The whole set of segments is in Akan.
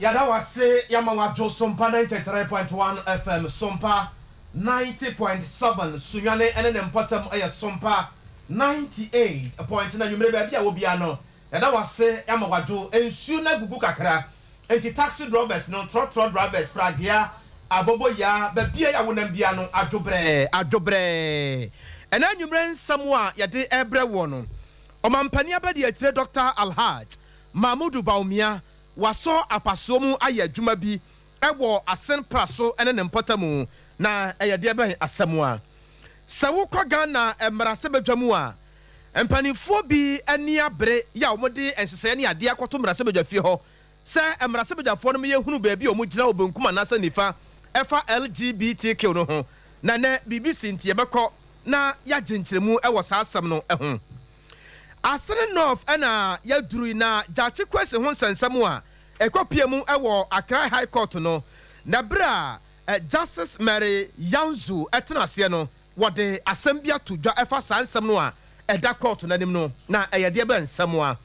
Yɛda wo ase, yɛama wo adwo. Sompa 93.1 FM, Sompa 90.7, Sunyani ne ne mpɔtam yɛ Sompa 98.9. Anwummere baabi a wɔ biara no, yɛda wo ase, yɛama wo adwo. Nsuo no agugu kakra nti taxi drivers no, trɔtrɔ drivers, pragea, aboboyaa, baabi a wonam biara no, adwo brɛɛ, adwo brɛɛ. Ɛna anwummere nsɛm a yɛde ɛbrɛ wɔ no, Ɔmampanin abɛde akyire Dr. Alhaj Mahmudu Bawumia wasɔ apasoɔ mu ayɛ adwuma bi ɛwɔ Assin Praso ne ne mpɔtamu. Na ɛyɛ deɛ bɛn asɛm a? Sɛ wokɔ Ghana mmarahyɛbadwa mu a, mpanimfoɔ bi ani abere yɛ a wɔde nhyehyɛeɛ ne adeɛ akɔto mmarahyɛbadwa fie hɔ sɛ mmarahyɛbadwafoɔ no yɛhunu baabi a wɔgyina wɔ benkum anaasɛ nifa ɛfa LGBTQ no ho. Na nɛ biribi si nti yɛbɛkɔ na yɛagye nkyerɛmu ɛwɔ saa asɛm no ho. Assin North ɛna yɛduru yi, na Gyakye Quayson ho nsɛnsɛm a ɛkɔpie mu ɛwɔ Accra High Court no, na berɛ a Justice Mary Yanzu ɛtena aseɛ no, wɔde asɛm bi ato dwa ɛfa saa nsɛm no a ɛda court n'anim no. Na ɛyɛ deɛ bɛ nsɛm a?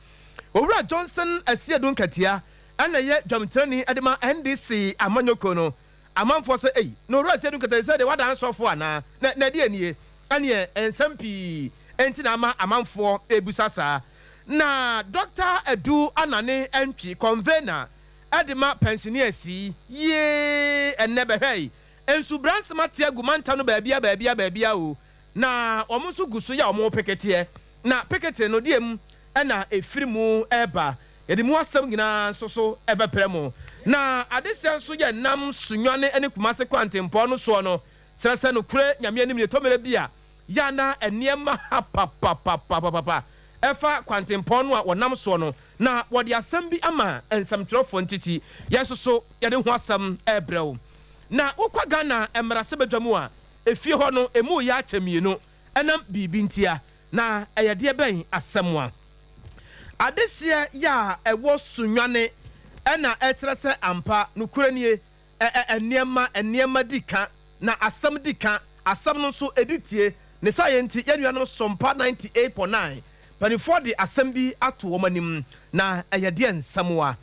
Owura Johnson Asiedu Nketia ɛna ɛyɛ dwamtirani ɛde ma NDC amanyɔkuo no. Amanfoɔ sɛ, ei, na Owura Asiedu Nketia sɛ deɛ wada nsɔfo anaa na ɛdeɛ nie? Ɛneɛ nsɛm pii ɛnti na ama amanfoɔ ebusa saa. Na Dr. Adu Anane Antwi, convener ɛde ma pensioners yi yie, ɛnɛ bɛhwɛ yi nsubransɛm ate agu manta no baabia baabia baabia o, na wɔn nso gu so yɛ wɔn picketeɛ. Na picket no deɛ mu ɛna efiri mu ɛɛba, yɛde mu asɛm nyinaa nso so ɛbɛpɛrɛ mu. Na adehyɛ nso yɛ nam Sunyani ne Kumase kwantempɔn no soɔ no, kyerɛ sɛ nokore Nyame anim ne tɔmmerɛ bi a yana nneɛma ha papapapapapa ɛfa kwantempɔn no a wɔnam soɔ no. Na wɔde asɛm bi ama nsɛmtwerɛfoɔ ntiti, yɛn nso so yɛde ho asɛm ɛrebrɛ wo. Na wokɔ Ghana mmarahyɛbadwa mu a, efie hɔ no emu yɛ akyɛ mmienu ɛnam biribi ntia. Na ɛyɛ deɛ bɛn asɛm a? Adehyeɛ yɛ a ɛwɔ Sunyani ɛna ɛkyerɛ sɛ ampa nokura nie, ɛ nneɛma nneɛma di ka na asɛm di ka, asɛm no nso edi tie ne sa yɛn. Nti yɛn nuanom Sompa 98.9 mpanimfoɔ de asɛm bi ato wɔn anim. Na ɛyɛ deɛ nsɛm a?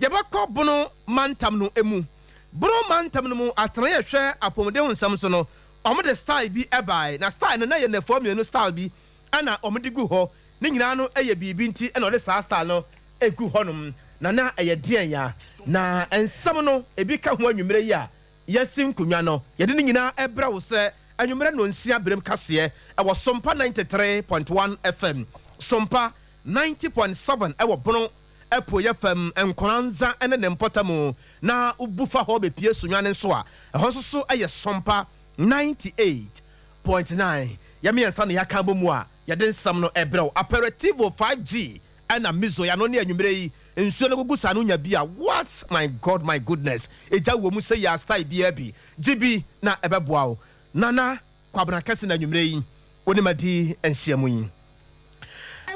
Yɛbɛkɔ Bono mantam no emu. Bono mantam no mu atena yɛhwɛ apɔmuden ho nsɛm so no, wɔn de style bi ɛbae, na style no na yɛ nnɛfoɔ mmienu style bi ɛna wɔn de gu hɔ. Ne nyinaa no yɛ biribi nti ɛna ɔde saa style no egu hɔnom. Na ɛyɛ deɛn ya? Na nsɛm no ebi ka ho. Anwummerɛ yi a yɛsi nkonnwa no, yɛde ne nyinaa ɛbrɛ wo sɛ anwummerɛ no nsia berem kaseɛ ɛwɔ Sompa 93.1 FM, Sompa 90.7 ɛwɔ Bono apuoyɛ fam Nkoranza ne ne mpɔtamu. Na wobu fa hɔ bɛpie Sunyani nso a, ɛhɔ nso so ɛyɛ Sompa 98.9. Yɛmmiɛnsa na yɛaka bɔ mu a yɛde nsɛm no ɛbrɛ wo. Aperitivo 5G ɛna miso yɛano ne anwummerɛ yi nsuo no gugu saa no nya bi a, what, my God, my goodness, ɛgya wɔ mu sɛ yɛ style biara bi gye bi na ɛbɛboa wo. Nana Kwabena Kɛse na anwummerɛ yi wonim adi nhyiamu yi.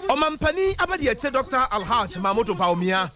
Ɔmampanin abɛde akyire Dr. Alhaj Mahmudu Bawumia,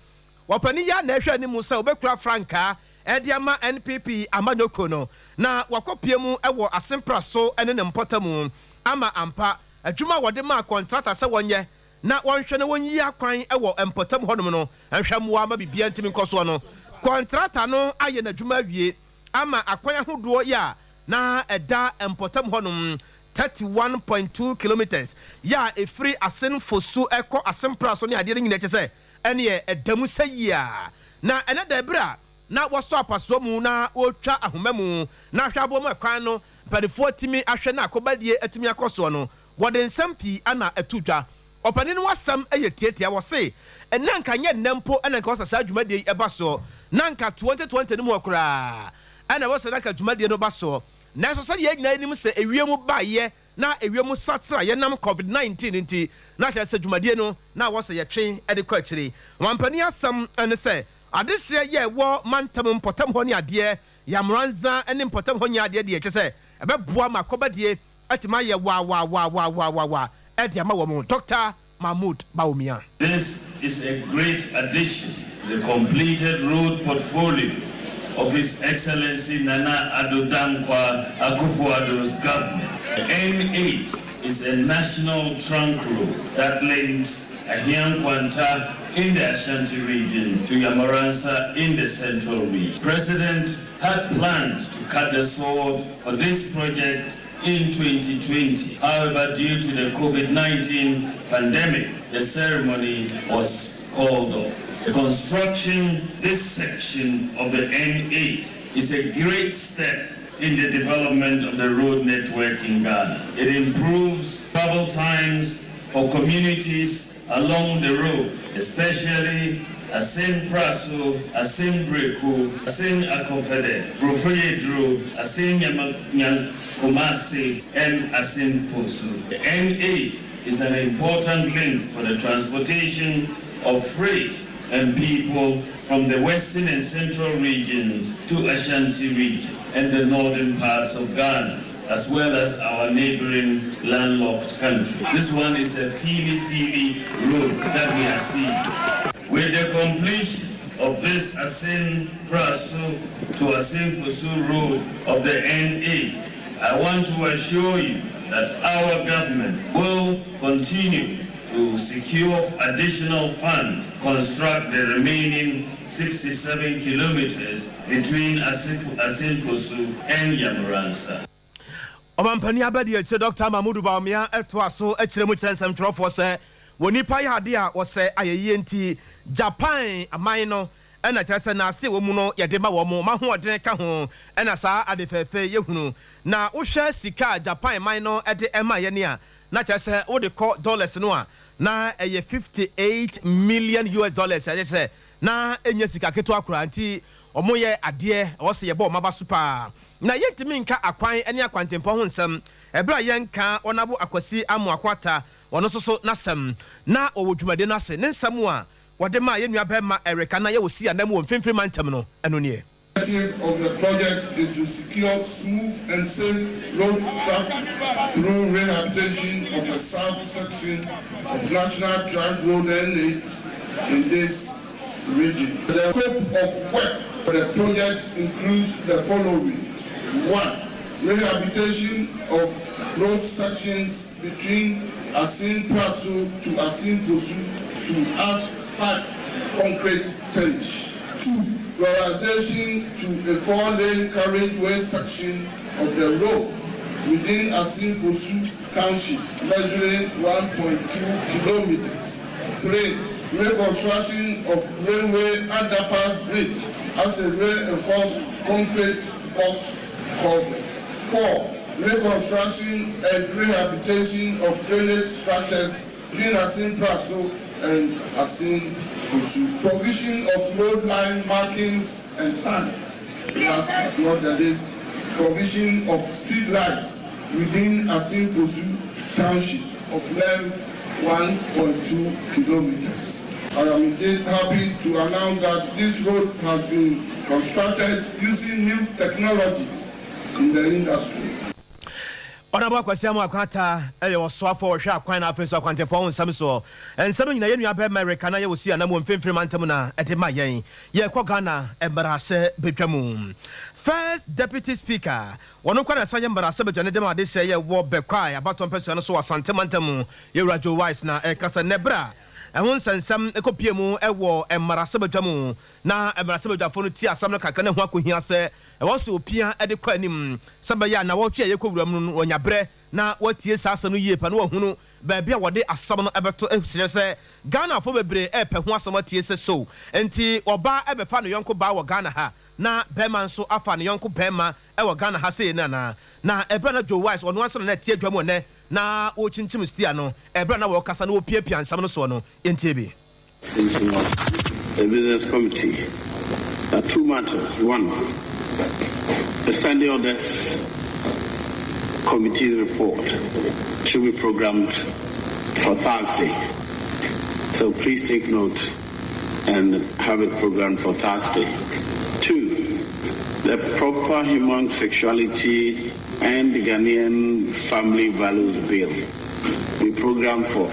wɔpani yɛ na ɛhwɛ anim sɛ wobɛkura frankaa ɛde ama NPP amanyɔkuo no, na wakɔpie mu ɛwɔ Assin Praso ne ne mpɔtamu ama ampa adwuma a wɔde maa contractor sɛ wɔnyɛ na wɔnhwɛ na wɔnyi akwan ɛwɔ mpɔtam hɔnom no, nhwɛ mmoa ama biribiara ntumi nkɔ soɔ no, contractor no ayɛ n'adwuma awie ama akwan ahodoɔ yi a na ɛda mpɔtam hɔnom, 31.2 kilometers yɛ a ɛfiri Assin Fosu ɛkɔ Assin Praso ne adeɛ no nyinaa, kyɛ sɛ ɛneɛ ɛda mu sɛ yia. Na ɛnɛ da ɛberɛ a na wɔsɔ apasoɔ mu na wɔretwa ahoma mu na ahwɛ aboɔ mu ɛkwan no, mpanimfoɔ atumi ahwɛ na akɔbadie atumi akɔ soɔ no, wɔde nsɛm pii ana ɛto dwa. Ɔpanin no asɛm yɛ tietia. Wɔse ɛna nka nyɛ nnɛ mpo ɛna nka wɔsɛ saa dwumadie yi ɛba soɔ, na nka 2020 no mu koraa ɛna wɔsɛ na nka dwumadie no ba soɔ. Nanso sɛdeɛ yɛn nyinaa anim sɛ ewiem baayɛ na ewiem sakyera yɛnam COVID-19 nti, na kyerɛ sɛ dwumadie no na wɔsɛ yɛtwe ɛde kɔ akyire. Wampanin asɛm ɛne sɛ adehyeɛ yɛ ɛwɔ mantam mpɔtam hɔ ne adeɛ yamoranza ne mpɔtam hɔ nyɛ adeɛ deɛ kyɛ sɛ ɛbɛboa ma akɔbadie atumi ayɛ waawaawaawaawa ɛde ama wɔn. Dr. Mahmood Bawumia. This is a great addition to the completed road portfolio of His Excellency Nana Addo Dankwa Akufo-Addo's government. The N8 is a national trunk road that links Ahiankwanta in the Ashanti region to Yamoransa in the Central region. President had planned to cut the sword for this project in 2020. However, due to the COVID-19 pandemic, the ceremony was called off. The construction this section of the N8 is a great step in the development of the road network in Ghana. It improves travel times for communities along the road, especially Assin Praso, Assin Breku, Assin Akofede, Brofoyedru, Assin Kumasi, and Assin Fosu. The N8 is an important link for the transportation of freight and people from the western and central regions to Ashanti region and the northern parts of Ghana, as well as our neighboring landlocked country. This one is a feely feely road that we are seeing. With the completion of this Assin Praso to Assin Fosu road of the N8, I want to assure you that our government will continue to secure additional funds, construct the remaining 67 kilometers between Assin Fosu and Yamoransa. Ɔmampanin abɛdi akyire Dr Mahmudu Bawumia ɛtoa so akyerɛ mu kyerɛ nsɛmtwerɛfoɔ sɛ wɔ nipa yɛ adeɛ a wɔsɛ ayɛyie, nti Japan aman no ɛna kyerɛ sɛ n'ase wɔ mu no yɛde ma wɔn ma ahoɔden ka ho, ɛna saa ade fɛɛfɛ yɛhunu. Na wohwɛ sika a Japan man no ɛde ɛma yɛ ne a, na kyerɛ sɛ wode kɔ dollars no a, na ɛyɛ US$58 million. Ɛyɛ sɛ na ɛnyɛ sika ketewa koraa, nti wɔn yɛ adeɛ ɛwɔ sɛ yɛbɔ wɔn aba so paa. Na yɛntumi nka akwan ne akwantempɔ ho nsɛm ɛberɛ a yɛnka Honourable Akwasi Amoako-Atta, ɔno nso so n'asɛm na ɔwɔ dwumadi no ase ne nsɛm a wɔde maa yɛn nua bɛrima Eric na yɛwɔ si anam wɔ Mfimfini Mantam no, ɛno nie. Objective of the project is to secure smooth and safe road traffic through rehabilitation of the south section of National Trunk Road N8 in this region. The scope of work for the project includes the following. One, rehabilitation of road sections between Assin Praso to Assin Fosu to asphalt concrete finish. Two, dualization to a four-lane carriageway section of the road within Assin Fosu Township, measuring 1.2 kilometers. Three, reconstruction of railway underpass bridge as a reinforced concrete box culvert. Four, reconstruction and rehabilitation of drainage structures between Assin Praso and Assin Fosu. Provision of road line markings and signs. Last but not the least, provision of street lights within Assin Fosu Township of length 1.2 kilometers. I am indeed happy to announce that this road has been constructed using new technologies in the industry. Honourable Akwasi Amoako-Atta ɛyɛ ɔsoafoɔ wɔhwɛ akwan na afei so akwantempɔn ho nsɛm soɔ. Nsɛm nyina yɛn nua bɛrima Eric na yɛwɔ si anam wɔ Mfimfini Mantam na ɛde ma yɛn. Yɛkɔ Ghana mmarahyɛ badwa mu. First Deputy Speaker, wɔno kɔ na ɛsa yɛ mmarahyɛ badwa ne dɛm ade hyɛ yɛ wɔ Bɛkwae abatɔ mpɛsua no so wɔ Asante Mantam mu, yɛwura Joe Wise na ɛkasa nnɛ berɛ a ɛho nsɛnsɛm ɛkɔpie mu ɛwɔ mmarahyɛ badwa mu na mmarahyɛ badwafoɔ no ti asɛm no kakra ne ho akɔhia sɛ ɛwɔ sɛ opia de kɔ anim sɛ bɛyɛ a na wɔtwe a yɛkɔ wura mu no wɔnya berɛ na wɔatie saa asɛm no yie pa na wɔahunu baabi a wɔde asɛm no ɛbɛto. Ɛkyerɛ sɛ Ghanafoɔ bebree ɛɛpɛ ho asɛm atie sɛ so nti ɔbaa ɛbɛfa ne yɔnko baa wɔ Ghana ha na bɛrima nso afa ne yɔnko bɛrima ɛwɔ Ghana ha sei no anaa. Na ɛberɛ na Joe Wise ɔno nso na ɛtie adwa mu ɔnɛ na wɔkyinkyim stia no, ɛberɛ na wɔkasa na wɔpiapia nsɛm no soɔ no, yɛntie bi. Of the Business Committee. Two matters. One, the Standing Orders Committee's report should be programmed for Thursday. So please take note and have it programmed for Thursday. Two, the Proper Human Sexuality and the Ghanaian Family Values Bill be programmed for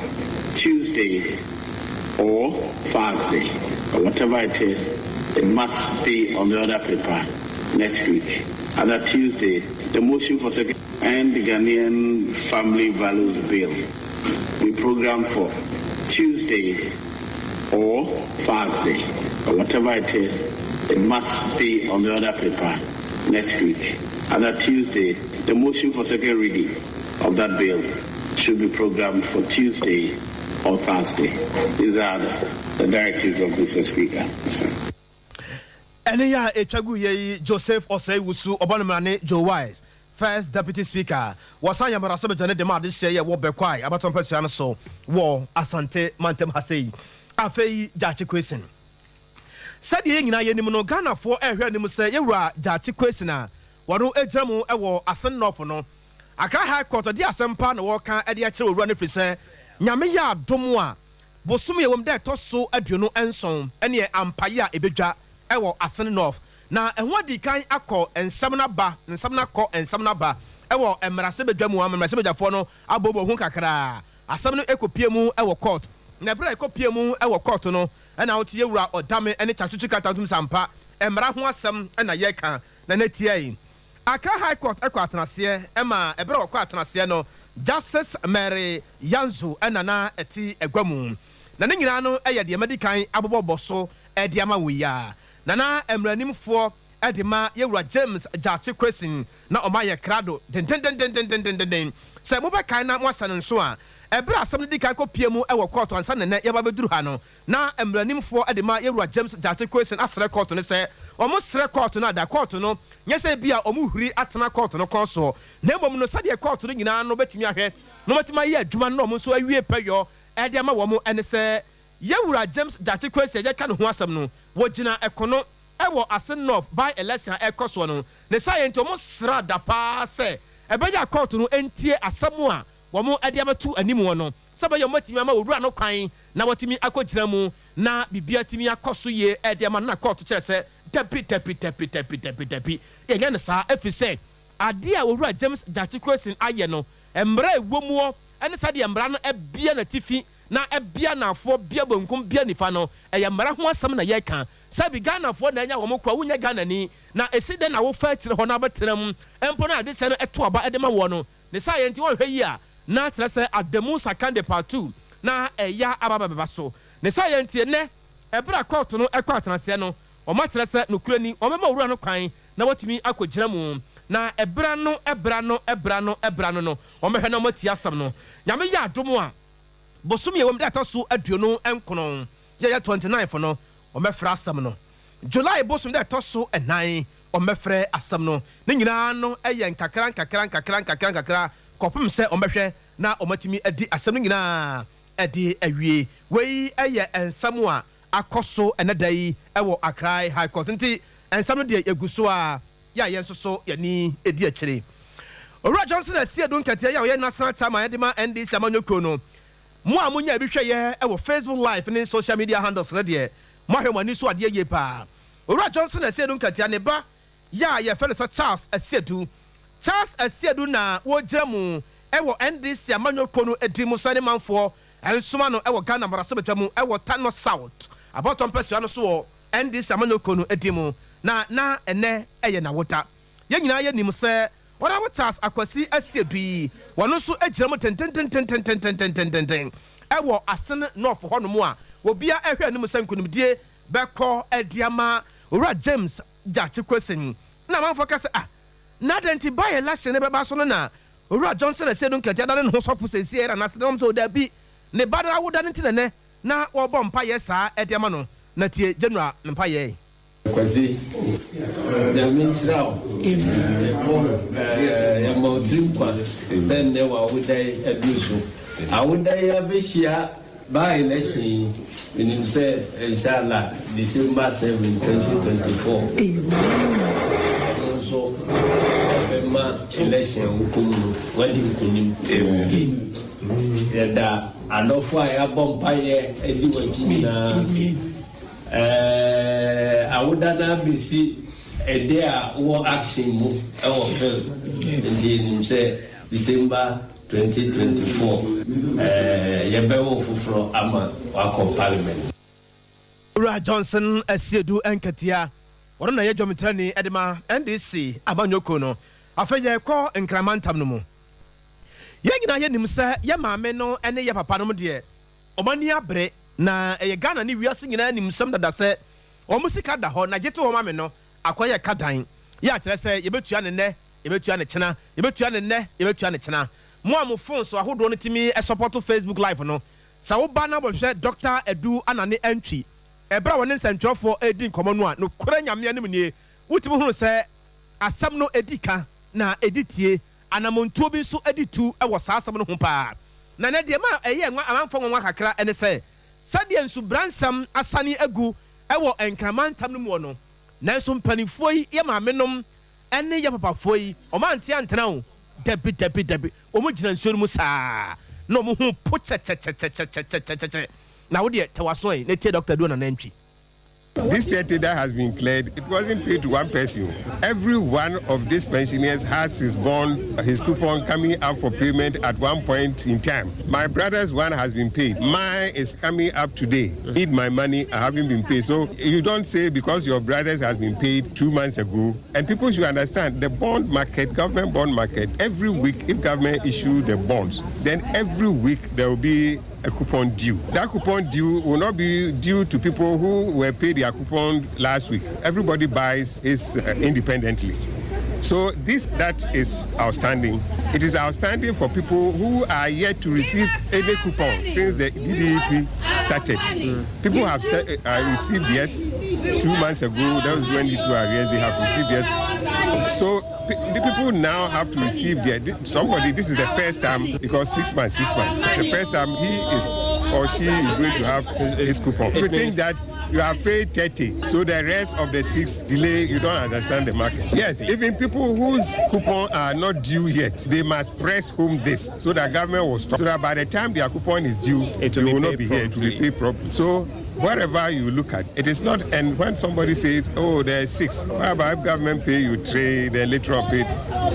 Tuesday or Thursday, or whatever it is, it must be on the order paper next week. Either Tuesday, the motion for second and the Ghanaian Family Values Bill be programmed for Tuesday or Thursday, or whatever it is, it must be on the order paper next week. And that Tuesday, the motion for second reading of that bill should be programmed for Tuesday or Thursday. These are the directives of Mr. Speaker. Sir. Ɛne yɛ a ɛtwa gu yɛ yi, Joseph Osei Owusu Ɔbɔnomrane, Joe Wise, First Deputy Speaker, wɔsan yɛ mmarahyɛbadwa ne dɛm adehyɛ yɛ wɔ Bɛkwae abatɔ mpasua no so wɔ Asante mantam ha sei. Afei Gyakye Quayson, sɛdeɛ yɛn nyinaa yɛnim no, Ghanafoɔ ɛrehwɛ anim sɛ yɛwura Gyakye Quayson a wɔno gyina mu wɔ Assin North no, Accra High Court ɔde asɛm pa na wɔreka de akyerɛ owura no, firi sɛ Nyame yɛ adom a, bosom yɛ wɔm dɛ ɛtɔ so 27 ɛneɛ ampaeɛ a ɛbɛdwa ɛwɔ Assin North na ɛho adi kan akɔ nsɛm no aba, nsɛm no akɔ, nsɛm no aba ɛwɔ mmarahyɛbadwa mu ama mmarahyɛbadwafoɔ no abɔbɔ ho kakraa. Asɛm no ɛkɔpie mu ɛwɔ court, na ɛberɛ a ɛkɔpie mu ɛwɔ court no, ɛna wote yɛwura Ɔdame ɛne Tsatsu Tsikata ntom sampa mmara ho asɛm ɛna yɛka na n'atia yi. Accra High Court ɛkɔ atenaseɛ ɛma ɛberɛ a wɔkɔ atenaseɛ no, Justice Mary Yanzu ɛna na ɛte agua mu, na ne nyinaa no ɛyɛ deɛ madi kan abobɔbɔ so ɛde ama wo yi a nana mmaranimfoɔ ɛde ma yɛwura James Gyakye Quayson na ɔma yɛ krado dendendendendendenden. Sɛ mobɛkae na moahyɛ no nso a, ɛberɛ a asɛm no di kan kɔpie mu ɛwɔ court ansa na nnɛ yɛba bɛduru ha no, na mmaranimfoɔ de ma yɛwura James Gyakye Quayson asrɛ court no sɛ wɔn srɛ court no ada court no nyɛ sɛ bi a wɔn huri atena court no kɔn soɔ, na mmom no sɛdeɛ court no nyinaa no bɛtumi ahwɛ na wɔatumi ayɛ adwuma no na wɔn nso awie pɛyɔ ɛde ama wɔn. Ɛne sɛ yɛwura James Gyakye Quayson a yɛka ne ho asɛm no, wɔgyina ɛkono ɛwɔ Assin North by election a ɛkɔ soɔ no. Ne saa yɛ nti wɔn sra da paa sɛ ɛbɛyɛ a court no ntie asɛm a wɔn de abɛto anim wɔ no, sɛ ɛbɛyɛ wɔn atumi ama owura no kwan na wɔatumi akɔgyina mu na biribi atumi akɔ so yie ɛde ama no. Na court kyerɛ sɛ dabi, dabi, dabi, dabi, dabi, dabi, yɛnyɛ no saa, ɛfiri sɛ adeɛ a owura James Gyakye Quayson ayɛ no, mmara a ɛwɔ muɔ ɛne sɛdeɛ mmara no ɛbea n'atifi na ɛbea n'afoɔ, bea benkum, bea nifa no, ɛyɛ mmara ho asɛm na yɛka. Sɛbi, Ghanafoɔ na ɛnya wɔn kɔ a wonyɛ Ghanani na ɛsi dɛn na wofa akyire hɔ na wabɛtena mu mpo na adehyɛ no ɛto aba ɛde ma woɔ no? Ne saa yɛ nti wɔnhwɛ yi a, na kyerɛ sɛ Adamu Sakande part 2 na ɛya aba bɛbɛba so. Ne saa yɛ nti ɛnɛ ɛberɛ a court no ɛkɔ atenaseɛ no, wɔn akyerɛ sɛ nokorɛ ni, wɔn bɛma owura no kwan na watumi akɔgyina mu, na ɛberɛ no ɛberɛ no ɛberɛ no ɛberɛ no no wɔn bɛhwɛ na wɔn atie asɛm no. Nyame yɛ adom a, bosom yɛ wɔm da ɛtɔ so 29, yɛyɛ 29 no, wɔn bɛfrɛ asɛm no. July bosom da ɛtɔ so 4, wɔn bɛfrɛ asɛm no. Ne nyinaa no ɛyɛ nkakra nkakra nkakra nkakra nkakra kɔpem sɛ wɔn bɛhwɛ na wɔn atumi adi asɛm no nyinaa ɛde awie. Wei ɛyɛ nsɛm a akɔ so ɛnɛ da yi ɛwɔ Accra High Court, nti nsɛm no deɛ egu so a yɛ a yɛn nso so yɛni edi akyire. Owura Johnson Asiedu Nketia yɛ a ɔyɛ national chairman yɛde ma NDC amanyɔkuo no mo a monya bi hwɛ yɛ ɛwɔ Facebook Live ne social media handles no deɛ, moahwɛ mo ani so adeɛ yie paa. Owura Johnson Asiedu Nketia ne ba yɛ a yɛfrɛ no sɛ Charles Asiedu, Charles Asiedu, na wɔgyina mu ɛwɔ NDC amanyɔkuo no edi mu sɛ ne manfoɔ ɛnsoma no ɛwɔ Ghana mmarahyɛbadwa mu ɛwɔ Tano South abɔtɔ mpɛsua no so wɔ NDC amanyɔkuo no edi mu. Na ɛnɛ ɛyɛ n'awoda. Yɛn nyinaa yɛnim sɛ Honourable Charles Akwasi Asiedu yi, wɔn nso gyina mu tententententententententen ɛwɔ Assin North hɔnom a obia ɛhwɛ anim sɛ nkonimdie bɛkɔ ɛde ama Owura James Gyakye Quayson. Na amanfoɔ ka sɛ, ah, na adɛn nti by election ne bɛba so no na Owura Johnson Asiedu Nketia dane ne ho sɔfo sɛsie ɛna n'ase na wɔn sɛ ɔdabi, ne ba no awoda no nti nɛnɛ na wɔbɔ mpayɛ saa ɛde ama no. Na tie General mpayɛ. Kwasi, Nyame nhyira wo. Yɛma wo tiri nkwa sɛ nnɛ w'awoda yi aduru so. Awoda yi abɛhyia by election yi, menim sɛ inshallah December 7, 2024, ɛno nso ɛbɛma election a wokɔ mu no wadi nkonim. Yɛda adɔfo a yɛabɔ mpayɛ adi w'akyi nyinaa ase. Awoda no abɛsi ɛde a wɔ action mu ɛwɔ film, nti yɛnim sɛ December 2024 yɛbɛwo foforɔ ama wakɔ parliament. Owura Johnson Asiedu Nketia, wɔno na yɛ dwamtirani ɛde ma NDC amanyɔkuo no. Afei yɛkɔ Nkramantam no mu. Yɛn nyinaa yɛnim sɛ yɛ maame no ne yɛ papa nom deɛ. wɔn ani abere na ɛyɛ Ghana ne wiase nyinaa nim nsɛm dada sɛ wɔn sika da hɔ na gye to hɔ ma me no akɔyɛ ka dan yɛ akyerɛ sɛ yɛbɛtua ne nnɛ, yɛbɛtua ne kyena, yɛbɛtua ne nnɛ, yɛbɛtua ne kyena. Mo a mo phones ahodoɔ no tumi support Facebook Live no, sɛ woba na wobɛhwɛ Dɔkta Adu Anane Antwi ɛberɛ a wɔne nsɛntwerɛfoɔ redi nkɔmmɔ no a, nokorɛ Nyame anim nie, wotumi hunu sɛ asɛm no ɛdi ka na ɛdi tie, anamontuo bi nso di tu wɔ saa asɛm no ho paa. Na nɛ deɛ ɛma ɛyɛ amanfoɔ nwanwa kakra ne sɛ, sɛdeɛ nsubransɛm asane agu wɔ Nkran mantam no muɔ no, nanso mpaninfoɔ yi, yɛ maamenom ne yɛ papafoɔ yi, wɔn ante antena o, dabi dabi dabi, wɔn gyina nsuo no mu saa na wɔn ho po kyɛkyɛkyɛkyɛkyɛkyɛkyɛkyɛ. Na wo deɛ, tɛ w'aso ɛ na tie Dɔkta Aduo Nana Antwi. This 30 that has been cleared, it wasn't paid to one person. Every one of these pensioners has his bond, his coupon coming up for payment at one point in time. My brother's one has been paid. Mine is coming up today. Need my money, I haven't been paid. So you don't say because your brother's has been paid 2 months ago. And people should understand the bond market, government bond market, every week, if government issue the bonds, then every week there will be a coupon due. That coupon due will not be due to people who were paid their coupon last week. Everybody buys his independently. So this that is outstanding. It is outstanding for people who are yet to receive any coupon since the DDEP started. People have received yes 2 months ago. That was when it to arrears. They have received yes. So the people now have to receive their somebody. This is the first time because 6 months, 6 months. The first time he is or she is going to have his coupon. You think that you have paid 30, so the rest of the six delay, you don't understand the market. Yes, even people whose coupon are not due yet, they must press home this so that government will stop. So that by the time their coupon is due, It it will will be not paid be here, it will be promptly. paid properly. So wherever you look at, it is not, and when somebody says, "Oh, there's six, what about if government pay you three, then later on paid?"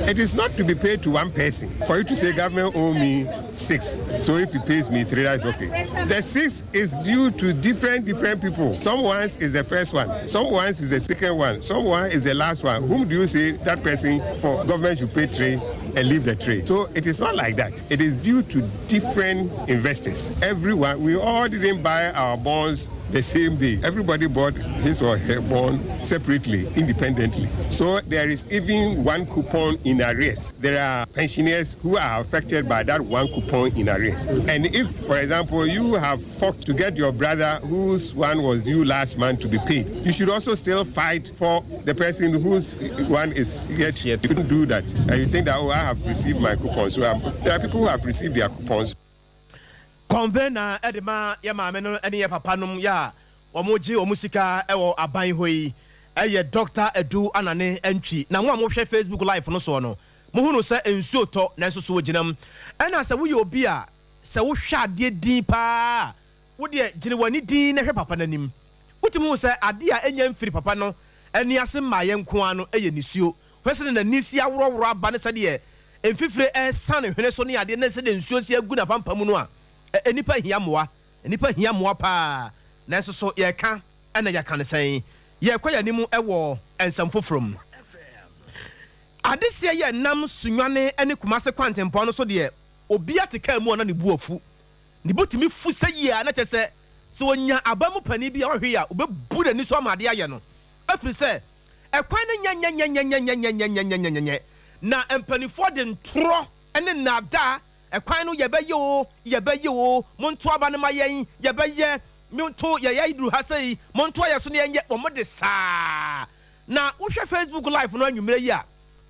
It is not to be paid to one person. For you to say government owe me six, so if he pays me three, that's okay. The six is due to different, different people. Someone's is the first one, someone's is the second one, someone is the last one. Whom do you say that person for government should pay three and leave the three? So it is not like that. It is due to different investors. Everyone, we all didn't buy our bonds the same day. Everybody bought his or her bond separately, independently. So there is even one coupon in arrears. There are pensioners who are affected by that one coupon in arrears. And if, for example, you have fought to get your brother whose one was due last month to be paid, you should also still fight for the person whose one is yet. Yet. You don't do that. And you think that, "Oh, I have received my coupon." So there are people who have received their coupons. Convener ɛde ma yɛ maame no ne yɛ papa nom yɛ a wɔn gye wɔn sika ɛwɔ aban hɔ yi ɛyɛ Dr Adu Anane Antwi. Na mo a mohwɛ Facebook Live no soɔ no, mohunu sɛ nsuo tɔ nanso so wɔgyina mu. Ɛna sɛ woyɛ obi a sɛ wohwɛ adeɛ din paa, wodeɛ gyene w'ani din na hwɛ papa n'anim, wotumi hu sɛ adeɛ a ɛnya mfiri papa no ani ase mmaayɛ nko ara no ɛyɛ nisuo. Hwɛ sɛ n'ani si aworɔworɔ aba ne sɛdeɛ mfifire ɛsa ne hwene so ne adeɛ ne sɛdeɛ nsuo si agu n'apampam no a nipa hia mmoa, nipa hia mmoa paa. Nanso so yɛka ɛna yɛka ne sɛn yɛkɔ yɛn anim ɛwɔ nsɛm foforɔ mu. Adeseɛ yɛ nam Sunyani ne Kumase kwantempɔn no so deɛ, obi ate kaa mu a na ne bu afu, ne bu tumi fu sɛ yie a na kyɛ sɛ onya aba mu panin bi a ɔhwe a obɛbu n'ani so ama adeɛ ayɛ no afiri sɛ ɛkwan no nyɛnyɛnyɛnyɛnyɛnyɛnyɛnyɛnyɛnyɛ na mpanimfoɔ de ntorɔ ne nnaadaa. Ɛkwan no yɛbɛyɛ o, yɛbɛyɛ o, monto aba no ma yɛn, yɛbɛyɛ, monto yɛyɛ duru ha sɛ yi, monto ayɛ so ne yɛnyɛ. Wɔn de saa na wohwɛ Facebook Live no anwummerɛ yi a,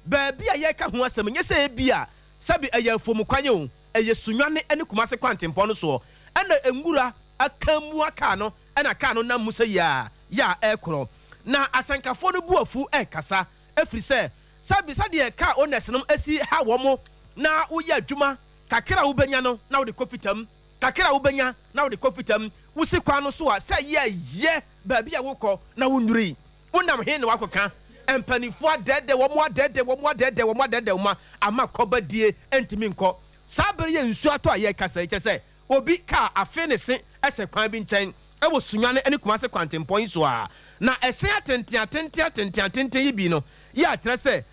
baabi a yɛka ho asɛm nyɛ sɛ ebi a sɛbi ɛyɛ afuom kwan o, ɛyɛ Sunyani ne Kumase kwantempɔn no soɔ ɛna nwura aka mu kaa no ɛna kaa no nam mu sɛ yia yɛ a ɛrekorɔ na asɛnkafoɔ no bu afu ɛrekasa ɛfiri sɛ sɛbi sɛdeɛ kaa owners no asi ha wɔn mo na woyɛ adwuma kakra a wobɛnya no na wode kɔ fitam, kakra a wobɛnya na wode kɔ fitam, wosi kwan no so a sɛ yɛ yɛ baabi a wokɔ na wonnuri wonam he na wakɔka mpanimfoɔ adɛɛdɛ wɔn, adɛɛdɛ wɔn, adɛɛdɛ wɔn, adɛɛdɛ wɔn ama kɔba die ntumi nkɔ. Saa bere yɛ nsuo atɔ a yɛrekasa yi kyerɛ sɛ obi kaa afe ne se ɛhyɛ kwan bi nkyɛn ɛwɔ Sunyani ne Kumase kwantempɔn yi so a na ɛhyɛn atenten atenten atenten atenten yi bi no yɛ akyerɛ sɛ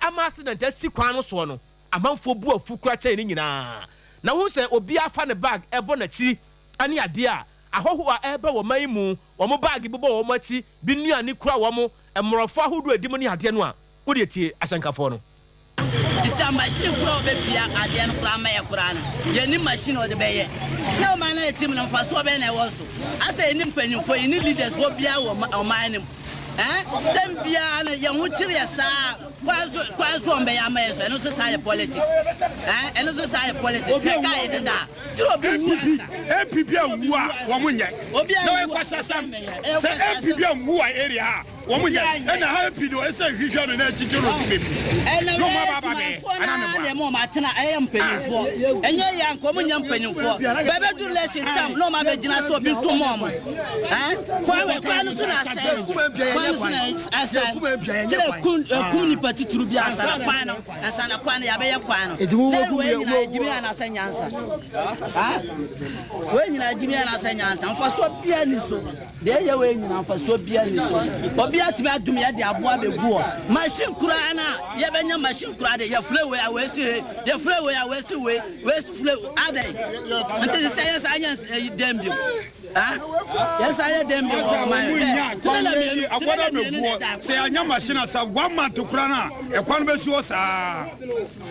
ama accident asi kwan no soɔ no, amanfoɔ bu afu kura kyɛn ne nyinaa na wohu sɛ obi afa ne bag ɛbɔ n'akyiri. ne adeɛ a ahɔhoɔ a ɛreba wɔ man yi mu, wɔn baage bobɔ wɔn akyi, bi nnuane kura wɔn, mmorɔfo ahodoɔ a ɛdi mu ne adeɛ no a, wodeɛ tie ahyɛnkafoɔ no. Sisa machine koraa a ɔbɛpia adeɛ no koraa ama yɛ koraa no, yɛnni machine a ɔde bɛyɛ. Na ɔman no a yɛte mu no, mfasoɔ bɛn na ɛwɔ so? Asɛ yɛnni mpanyinfoɔ, yɛnni leaders foɔ biara wɔ ɔman no mu. Eh? Tɛm biara no, yɛn ho kyere yɛ saa. Kwan so, kwan so ɔmbɛyɛ ama yɛ so, ɛno nso saa yɛ politics. Eh? Ɛno nso saa yɛ politics. Hwɛ kaa yɛ deda. Kyerɛ obi wu ansa. NPP anwu a wɔn nyɛ. Na wɔyɛ kwasiasɛm. Sɛ NPP anwu wɔ area ha a wɔn nyɛ. Ɛna ha MP no ɛsɛ hwehwɛ no na ɛkyekye no to baabi. Ɛna Na wɔn aba aba bɛyɛ. timanfoɔ Anaa naa meboa. na ɛma wɔn atena ɛyɛ mpanyinfoɔ. Ɛnyɛ yɛ anka wɔn nyɛ mpanyinfoɔ. Bɛbɛdu election tam na wɔn abɛgyina sɛ obi nto mɔ wɔn. Ɛn kwan wɛ kwan no so na asɛe no. Kwan no so na asɛe. Kyerɛ kun kum nipa titiri bi ansa na kwan no ansa na kwan no yɛabɛyɛ kwan no. Na wei nyinaa gyimi anaasɛ nyansa. Ha? Wei nyinaa gyimi anaasɛ nyansa. Mfasoɔ biara ni so. Deɛ ɛyɛ wei nyinaa mfasoɔ biara ni so. Obi atumi adum yɛ de aboa bɛgu hɔ. Machine koraa na yɛbɛnya machine koraa de yɛfrɛ wei a wei si he yɛfrɛ wei a wei si wei wei si frɛ adɛn nti sɛ yɛ saa nyɛ dɛm bio. Ha? Yɛ saa yɛ dɛm bio wɔ ɔman Wɔn nya tirela kwan mmienu yi tirela akɔda mmienu na mɛguɔ ɛda sɛ yɛanya machine asa one month koraa no a ɛkwan no bɛsi hɔ saa.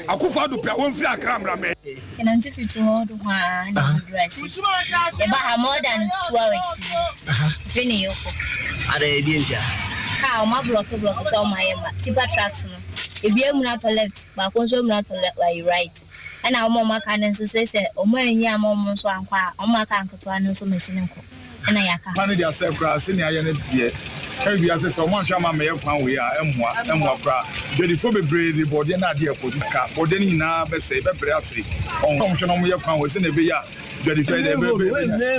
Akufo Addo pɛ a wɔmfiri Accra mmra mɛ. Yɛnante firi hɔ do hɔ ara na yɛduru ase. Yɛba ha more than 2 hours bi. Afei na yɛkɔ. Ada ebi ntia. Kaa ɔmo ablock block sɛ ɔmo ayɛ ma tipper trucks no. Ebi amuna atɔ left, baako nso amuna atɔ left ayi right. Ɛna ɔmo a ɔmo aka no nso sɛ ɔmo anyi ama ɔmo nso ankɔ a, ɔmo aka nketewa no nso mɛsi ne nkɔ. Ɛna yɛaka. Kwan no de asɛ koraa sɛnea ayɛ no deɛ ɛyɛ wiase sɛ ɔmo anhwɛ ama mɛyɛ kwan wei a, ɛmmoa koraa. Dwadifoɔ bebree de bɔɔdeɛ no adeɛ ɛkɔ ka bɔɔdeɛ no nyinaa bɛsɛe, bɛbrɛ ase. Ɔho ɔmo hwɛ na ɔmo yɛ kwan wei sɛnea ɛbɛyɛ a dwadifoɔ yɛ dɛ ɛbɛ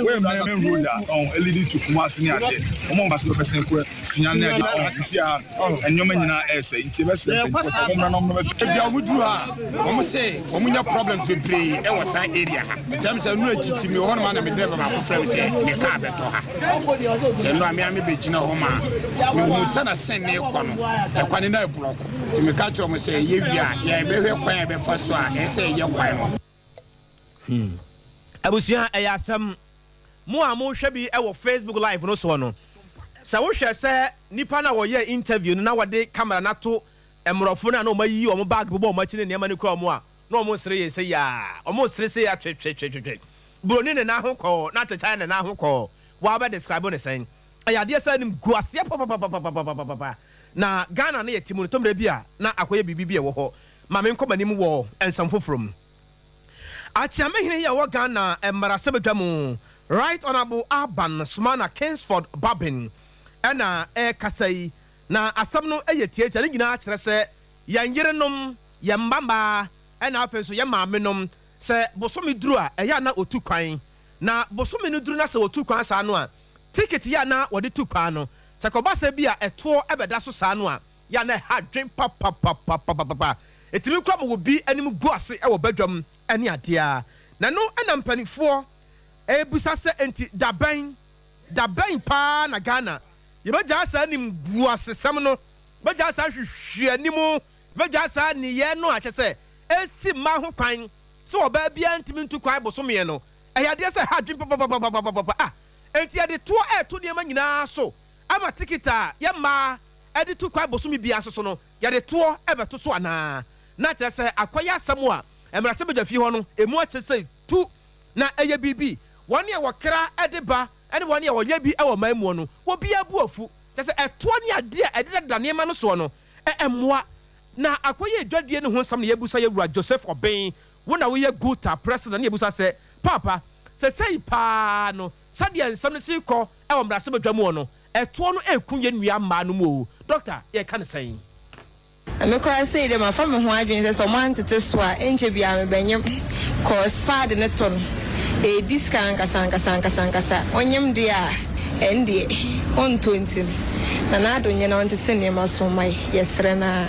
wei main road a ɔho ɛlead to Kumasi ne adeɛ. Ɔmo a ɔmo bɛsɛn kɔ Sunyani ne adeɛ, ɔho sisi a nneɛma nyinaa ɛsɛe, nti ɛbɛsrɛ mpanyinfoɔ sɛ ɔmo mmra na ɔmo bɛhwɛ. Ebi a wɔn duru ha a, wɔn sɛ wɔn nya problems bebree ɛwɔ saa area ha. Kyɛm sɛ nnura titi mi wɔ hɔ nom a na me driver baako frɛ mi sɛ ne car bɛtɔ ha. Kyɛ nnura mi a mi bɛ gyina hɔ ma mehu sɛ na sɛn ne kɔ no ɛkwan ne na ɛblock, nti meka kyerɛ wɔn sɛ ɛyɛ wie a yɛbɛhwɛ kwan a yɛbɛfa so a ɛsɛ ɛyɛ kwan no. Abusua, ɛyɛ asɛm. Mo a mohwɛ bi ɛwɔ Facebook Live no soɔ no, sɛ wohwɛ sɛ nipa no a wɔyɛ interview no na wɔde camera no ato mmorɔfo no a na wɔn ayiyi wɔn bag bobɔ wɔn akyi ne nneɛma no kura wɔn a na wɔn sere yɛ sɛ yaa wɔn sere sɛ atwetwetwetwe buroni ne nan ho kɔɔ na atɛkyɛ ne nan ho kɔɔ wɔabɛ describe ne sɛn. Ɛyɛ adeɛ sɛ anim gu aseɛ papapapapapapa na Ghana no yɛ ti mu no tɔmmerɛ bi a na akɔyɛ biribi bi a ɛwɔ hɔ. Maame, nkɔ m'anim wɔ nsɛm foforɔ mu. Akyeamehene yi a ɛwɔ Ghana mmarahyɛbadwa mu, Right Honourable Alban Sumana Kingsford Bagbin, ɛna ɛrekasa yi, na asɛm no yɛ tietia. Ne nyinaa kyerɛ sɛ yɛn yerenom, yɛn mmammaa, ɛna afei nso yɛn maamenom, sɛ bosome duru a, ɛyɛ a na otu kwan. Na bosome no duru na sɛ otu kwan saa no a, ticket yɛ a na wɔde tu kwan no, sɛ kɔba sɛ bi a ɛtoɔ ɛbɛda so saa no a, yɛ a na ɛha dwen papapapapapa. Ɛtumi kora ma wɔ bi anim gu ase ɛwɔ badwam ɛne adeɛ. Na no ɛna mpanimfoɔ ɛbusa sɛ, enti dabɛn dabɛn paa na Ghana yɛbɛgyaa saa anim gu asesɛm no, bɛgyaa saa hwehwɛ anim, bɛgyaa saa nneyɛɛ no a kyɛ sɛ ɛsi mmaa ho kwan sɛ ɔbaa biara ntumi ntu kwan bosomeɛ no? Ɛyɛ adeɛ sɛ ha dwen papapapapapa a enti yɛde toɔ ɛɛto nneɛma nyinaa so ama ticket a yɛ mmaa ɛde tu kwan bosome biara so so no, yɛde toɔ ɛbɛto so anaa? Na kyerɛ sɛ akɔyɛ asɛm a mmarahyɛbadwa fie hɔ no emu akyɛ sɛ tu na ɛyɛ biribi. Wɔn a wɔkra ɛde ba ɛne wɔn a wɔyɛ bi ɛwɔ man mu no, obiara bu afu kyerɛ sɛ ɛtoɔ ne adeɛ a ɛdedada nneɛma no soɔ no ɛmmoa na akɔyɛ adwadie no ho nsɛm. Na yɛbusa yɛwura Joseph Ɔbɛn, wo na woyɛ GUTA president, ne yɛbusa sɛ, paapa, sɛ sɛyi paa no, sɛdeɛ nsɛm no si kɔ ɛwɔ mmarahyɛbadwa mu no, ɛtoɔ no ɛku yɛn nua mmaa no mu o, doctor, yɛka ne sɛn? Na me koraa sei dɛ mafa me ho adwene sɛ ɔmo antete so a, ɛnkyɛ biara mebɛnyem, 'cause pad ne tɔ no ɛɛdi sika ankasa ankasa ankasa ankasa. Onyem deɛ a, ɛndeɛ ɔntɔ. Nti no na n'ado nyɛ na ɔntete nneɛma so ma yɛ, yɛsrɛ naa.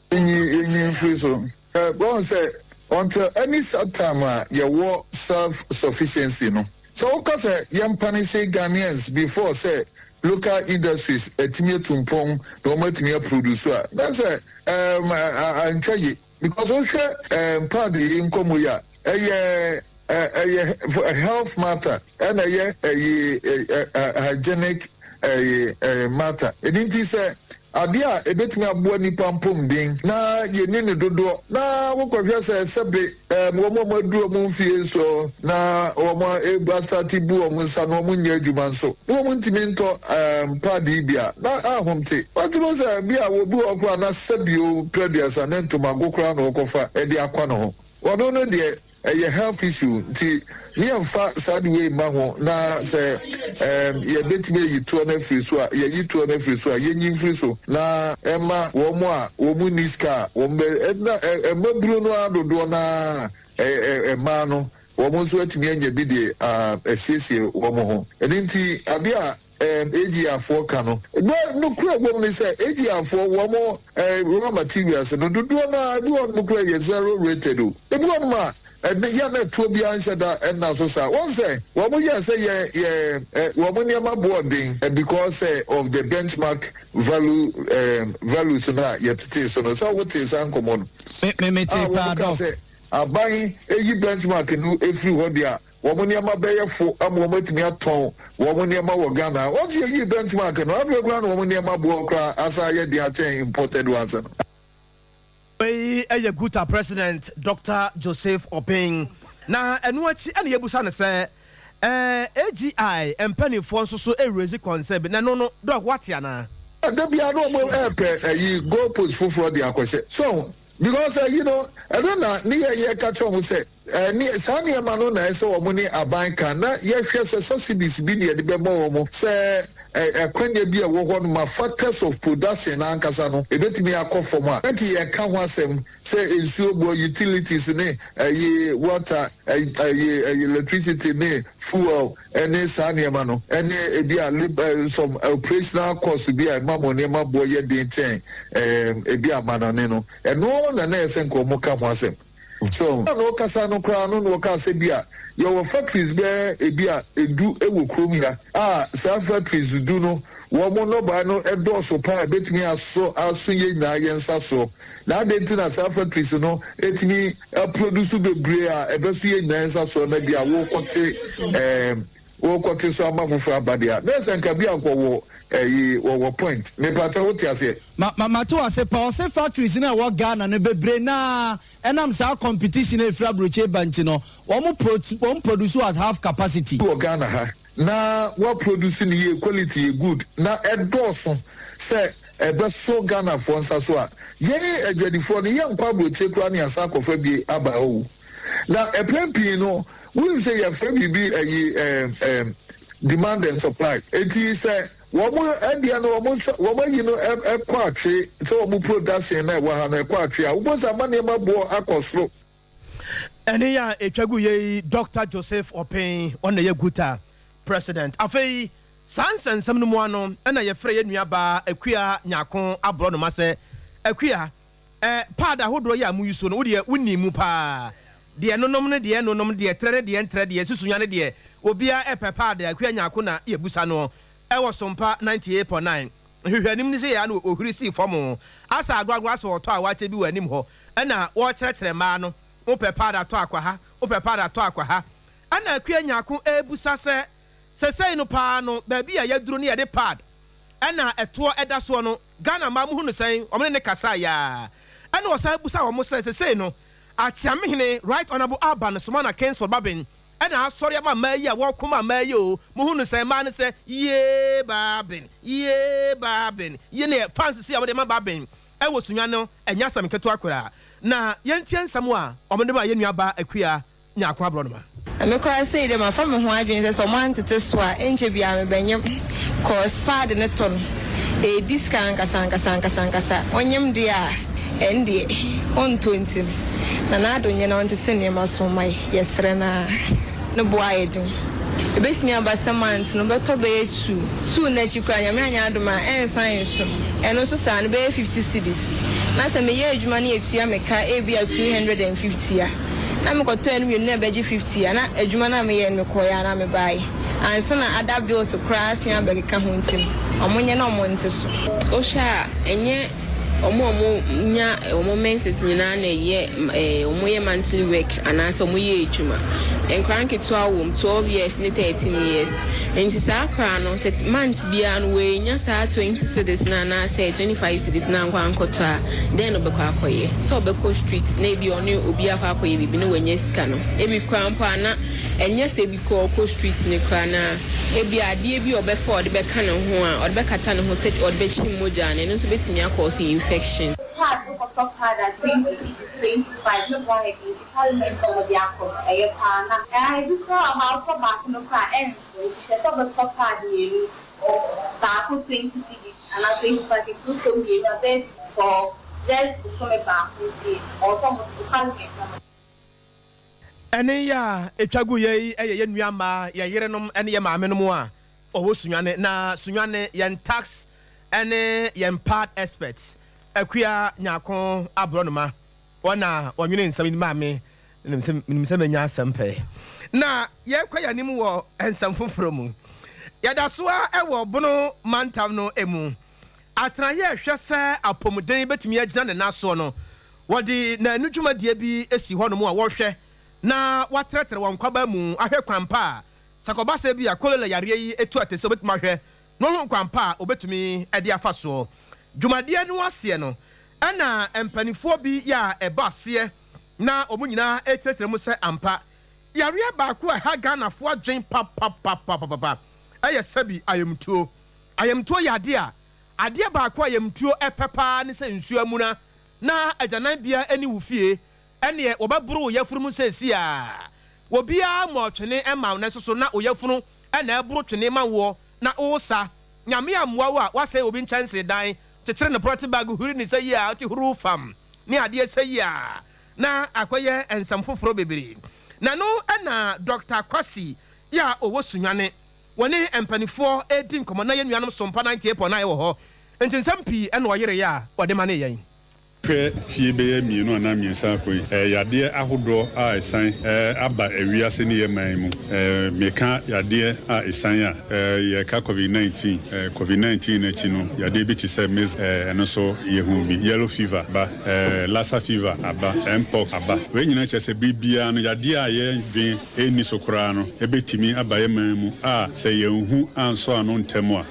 Enyi mfiri so ɛ wɔn sɛ until any such time a yɛwɔ self sufficiency no, sɛ woka sɛ yɛn punish Ghanaians before sɛ local industries atumi atu mpɔn na wɔn atumi aproduce a, na sɛ antwa ye. Because wohwɛ ɛɛ pad yi nkɔmmɔ yi a, ɛyɛ ɛyɛ health matter ɛna ɛyɛ ɛyi hygienic ɛyi matter. Ɛno nti sɛ adeɛ a ɛbɛtumi aboa nipa mpomden na yɛni ne dodoɔ na wokɔhwɛ sɛ sɛbe wɔn a wɔaduru wɔn mfie so na wɔn asate bu wɔn nsa na wɔn nyɛ adwuma nso na wɔn ntumi ntɔ pad yi bi a na ahomte. Wɔtumi sɛ bi a wɔbi wɔ koraa na sɛbio prɛduasa ne ntomago koraa na wɔkɔfa ɛde akɔ ne ho. Ɔno no deɛ ɛyɛ health issue nti ne yɛmfa saa de wei mma ho na sɛ ɛɛm yɛbɛtumi ayi toɔ no afiri so a yɛyi toɔ no afiri so a yɛnyi mfiri so na ɛma wɔn a wɔn nni sika a wɔn bɛ ɛna mmabunu no ara dodoɔ no ara ɛ mmaa no wɔn nso atumi anya bi de asiesie wɔn ho. Ɛno nti adeɛ a Ɛɛm AGR foɔ ka no. Bɛ nokorɛ wɔ mu ne sɛ AGR foɔ wɔn ɛɛ raw materials no dodoɔ no ara ebi wɔ hɔnom koraa ɛyɛ zero rated o. Ebi wɔ hɔnom a ɛnɛ yɛ a na ɛtoɔ biara nhyɛ da nna so saa. Wɔn sɛ wɔn yɛɛ sɛ yɛ yɛ ɛ wɔn nneɛma boɔ den because sɛ of the benchmark value ɛɛm values no a yɛtetee so no. Sɛ wotee saa nkɔmmɔ no? Me me A metee wɔn paa kaa Doc. sɛ aban eyi benchmark no efiri hɔ deɛ a Wɔn nneɛma bɛyɛ fo ama wɔatumi atɔn wɔn nneɛma wɔ Ghana. Once yɛyii benchmark no, afei koraa na wɔn nneɛma boɔ koraa asan ayɛ den akyɛn imported ones no. Wei yɛ GUTA President Doctor Joseph Obeng. Na ɛno akyi na yɛbusa no sɛ AGI mpaninfoɔ nso so raise concern bi, na ɛno no Doc woate anaa? Da biara na wɔn repɛ ayi goal post foforɔ de akɔhyɛ. So Because ayi no, ɛno na ne yɛ yɛka kyerɛ wɔn sɛ ɛɛ saa nneɛma no na ɛsɛ wɔn ne aban ka na yɛhwɛ sɛ subsidies bi na yɛde bɛma wɔn sɛ ɛkwanya bi a ɛwɔ hɔ no ma factors of production no ankasa no ebetumi akɔ fam a. Nti yɛka ho asɛm sɛ nsuo boɔ, utilities ne ɛyi water, ɛyi electricity ne fuel ne saa nneɛma no, ne ebia lab some operational cost bi a ɛma mo nneɛma boɔ yɛ den kyɛn ɛɛm ebia amanɔne no, ɛno na na ɛyɛ sɛ nka wɔka ho asɛm. So na ɔkasa no koraa no na ɔkaa sɛ bi a yɛwɔ factories bɛyɛ ebi a edu wɔ kurom ha a saa factories du no wɔn nnɔbae no dɔɔso paa a ebetumi asɔ aso yɛn nyinaa yɛn nsa soɔ. Na adɛn nti na saa factories no tumi produce bebree a ɛbɛso yɛn nyinaa nsa soɔ na bi a wokɔte ɛɛm wokɔte so ama foforɔ aba deɛ a na ɛsɛ nka bi a nka ɔwɔ ɛyi wɔwɔ point. Mepakyɛ wote aseɛ? Ma ma mate wo ase paa. Ɔse factories no a ɛwɔ Ghana no bebree no ara ɛnam saa competition a ɛfiri aburokyire ba nti no wɔn pro wɔn produce at half capacity. Wɔ Ghana ha na wa produce no yie, quality yɛ good na ɛdɔɔso sɛ ɛbɛso Ghanafoɔ nsa so a, yɛn adwadifoɔ no yɛnkɔ aburokyire koraa na yɛasan akɔfa bi aba hɔ o. Na mpɛn pii no wonim sɛ yɛfrɛ biribi ayi ɛɛm ɛɛm demand and supply. Enti sɛ wɔn deɛ no wɔn nsa wɔn ayi no ɛkɔ atwe sɛ wɔn production no a ɛwɔ ha no ɛkɔ atwe a, wobɛhu sɛ ama nneɛma boɔ akɔ soro. Ɛne a ɛtwa gu yɛ yi, Dɔkta Joseph Ɔpen, ɔno na ɛyɛ GUTA President. Afei, saa nsɛnsɛm no mu ano na yɛfrɛ yɛn nua baa Akua Nyarko Aborɔnoma sɛ, Akua, eh, pad ahodoɔ yi a mo use no, wo deɛ wo nim mu paa. Deɛ ɛnonom ne deɛ ɛnnonom, deɛ ɛtrɛ ne deɛ ɛntrɛ, deɛ ɛsi sunya ne deɛ obiara ɛpɛ pad a, Akua Nyarko na yɛbusa noɔ ɛwɔ Sompa 98.9. Nhwehwɛanim no sɛ yɛ a na ohuri sii fam asa agorɔagorɔ asɛ ɔtɔ a wakyɛ bi wɔ anim hɔ ɛna wɔrekyerɛkyerɛ mmaa no, wopɛ paada tɔ akɔ ha, wopɛ paada tɔ akɔ ha. Ɛna Akua Nyarko rebusa sɛ, sesei no paa no baabi a yɛaduru no yɛde pad ɛna ɛtoɔ ɛda soɔ no Ghana mmaa mohu no sɛn? Wɔn ne no kasaeɛ ara ɛna ɔsan busa wɔn sɛ sesei no Akyeamehene Right Honourable Alban Sumana Kingsford Baben Ɛna asɔre ama mmaa yi a wɔko ma mmaa yi oo mo hu no sɛn mmaa no sɛ yee baben yee baben yi neɛ fans si a wɔde ma baben ɛwɔ sunya no ɛnyɛ asɛm nketewa koraa na yɛntie nsɛm a wɔde maa yɛn nua baa Akua Nyarko Aborɔnoma. Na me koraa sei deɛ mafa me ho adwene sɛ sɛ ɔmo antete so a ɛnkyɛ biaa mebɛnyem cos pad no tɔ no ɛɛdi sika ankasa ankasa ankasa ankasa onyem deɛ a ɛndeɛ ɔntɔ nti no Nana Addo nyɛ na ɔntete nneɛma so mma yɛ yɛsrɛ no ara ne bo ayɛ den ɛbɛtumi aba sɛ months no bɛtɔ bɛyɛ two two no akyi koraa Nyame anyɛ adom a ɛnsan nso ɛno nso saa no bɛyɛ 50 cedis na sɛ meyɛ adwuma na yɛtua me ka ebia 250 a na mekɔtɔɛ no mmienu na ɛbɛgye 50 a na adwuma no a meyɛɛ no mekɔeɛ a na mebaeɛ ansa na other bills koraa asen abɛkeka ho nti no ɔmo nyɛ na ɔmo nte so. Wohwɛ a, ɛnyɛ. Wɔn a wɔnya wɔn menses nyinaa na ɛyɛ wɔyɛ monthly work anaasɛ wɔyɛ adwuma. Nkwadaa nketewa wɔ mu, 12 years ne 13 years. Nti saa akwadaa no sɛ month biara no wannya saa 20 cedis no anaasɛ 25 cedis no ankɔ ankɔtɔ a, dɛn na ɔbɛkɔ akɔyɛ? Sɛ ɔbɛkɔ street na ebi ɔne obi akɔ akɔyɛ biribi na wanya sika no. Ebi koraa mpo a na ɛnyɛ sɛ ebi koraa ɔkɔ street no koraa na ebia adeɛ bi a ɔbɛfa a ɔde bɛka ne ho a ɔde bɛkata ne ho sɛ ɔde bɛkyim mogya no, ɛno nso bɛtumi akɔɔse infection. Pad wokɔtɔ pad a 20 cedis, 25 ne bo ayɛ den nti parliament a wɔde akɔ no ɛyɛ paa na ebi koraa wɔ hɔ a wotɔ baako no koraa a ɛnso nti hwɛ sɛ wobɛtɔ pad mmienu baako 20 cedis anaa 25 nti wotɔ mmienu a bɛyɛ for just bosome baako nti ɛwɔ sɛ wɔde parliament ama. Ɛnne yi a ɛtwa guiɛ yi yɛ yɛn nua mmaa, yɛn yerenom ne yɛn maamenom a wɔwɔ Sunyani. Na Sunyani, yɛn tax ne yɛn pad experts, Akua Nyarko Aborɔnoma, wɔn na wɔnwene nsɛm yi maa me. Menim sɛ, menim sɛ mɛnya asɛm pɛɛ. Na yɛrekɔ yɛn anim wɔ nsɛm foforɔ mu. Yɛda so ara wɔ Bono mantam no mu. Atenaeɛ a ɛhwɛ sɛ apɔmuden bɛtumi agyina ne nan soɔ no, wɔde nnanu dwumadie bi si hɔnom a wɔhwɛ na wɔatrɛtrɛ wɔn nkwaban mu ahwɛ kwan pa a sɛ kɔba sɛ bi a kolera yareɛ yi tu atese a wɔbɛtumi ahwɛ na wɔahu kwan pa a wɔbɛtumi de afa soɔ. Dwumadie no aseɛ no, ɛna mpaninfoɔ bi yɛ a ɛba aseɛ na wɔn nyinaa rekyerɛkyerɛ mu sɛ ampa yareɛ baako a ɛha Ghanafoɔ adwen papapapapapa yɛ sɛbi ayamtuo. Ayamtuo yɛ adeɛ a, adeɛ baako a ayamtuo pɛ pa ara ne sɛ nsuo amuna na agyananbea nni wo fie, ɛnneɛ wɔbɛboro wo yafunu mu seesei ara. Obiara mmɔɔ twene mma wo nanso so na wo yafunu na ɛreboro twene ma woɔ na woresa. Nyame ammoa wo a, woasɛe obi nkyɛnse dan, kyekyere no prɔte bag huri ne sɛ yi a wote huruu fam ne adeɛ sɛ yi a na akɔyɛ nsɛm foforɔ bebree. Na ɛno na Dɔkta Kwasi yi a ɔwɔ Sunyani Wɔne mpaninfoɔ redi nkɔmmɔ na yɛn nuanom Sompa 98.9 wɔ hɔ nti nsɛm pii na ɔyereeɛ a ɔde manee yɛn. Hwɛ fie bɛyɛ mmienu anaa mmiɛnsa akɔ yi, yadeɛ ahodoɔ a ɛsan aba wiase ne yɛn man mu. Meka yadeɛ a ɛsan a, yɛka Covid 19. Covid 19 no akyi no, yadeɛ bi te sɛ measles, ɛno nso yɛhuu bi. Yellow fever ba, Lassa fever aba, Mpox aba. Wei nyinaa kyerɛ sɛ bere biara no, yadeɛ a yɛndwen ɛnni so koraa no bɛtumi aba yɛn man mu a sɛ yɛanhu ansɔ ano ntɛm a,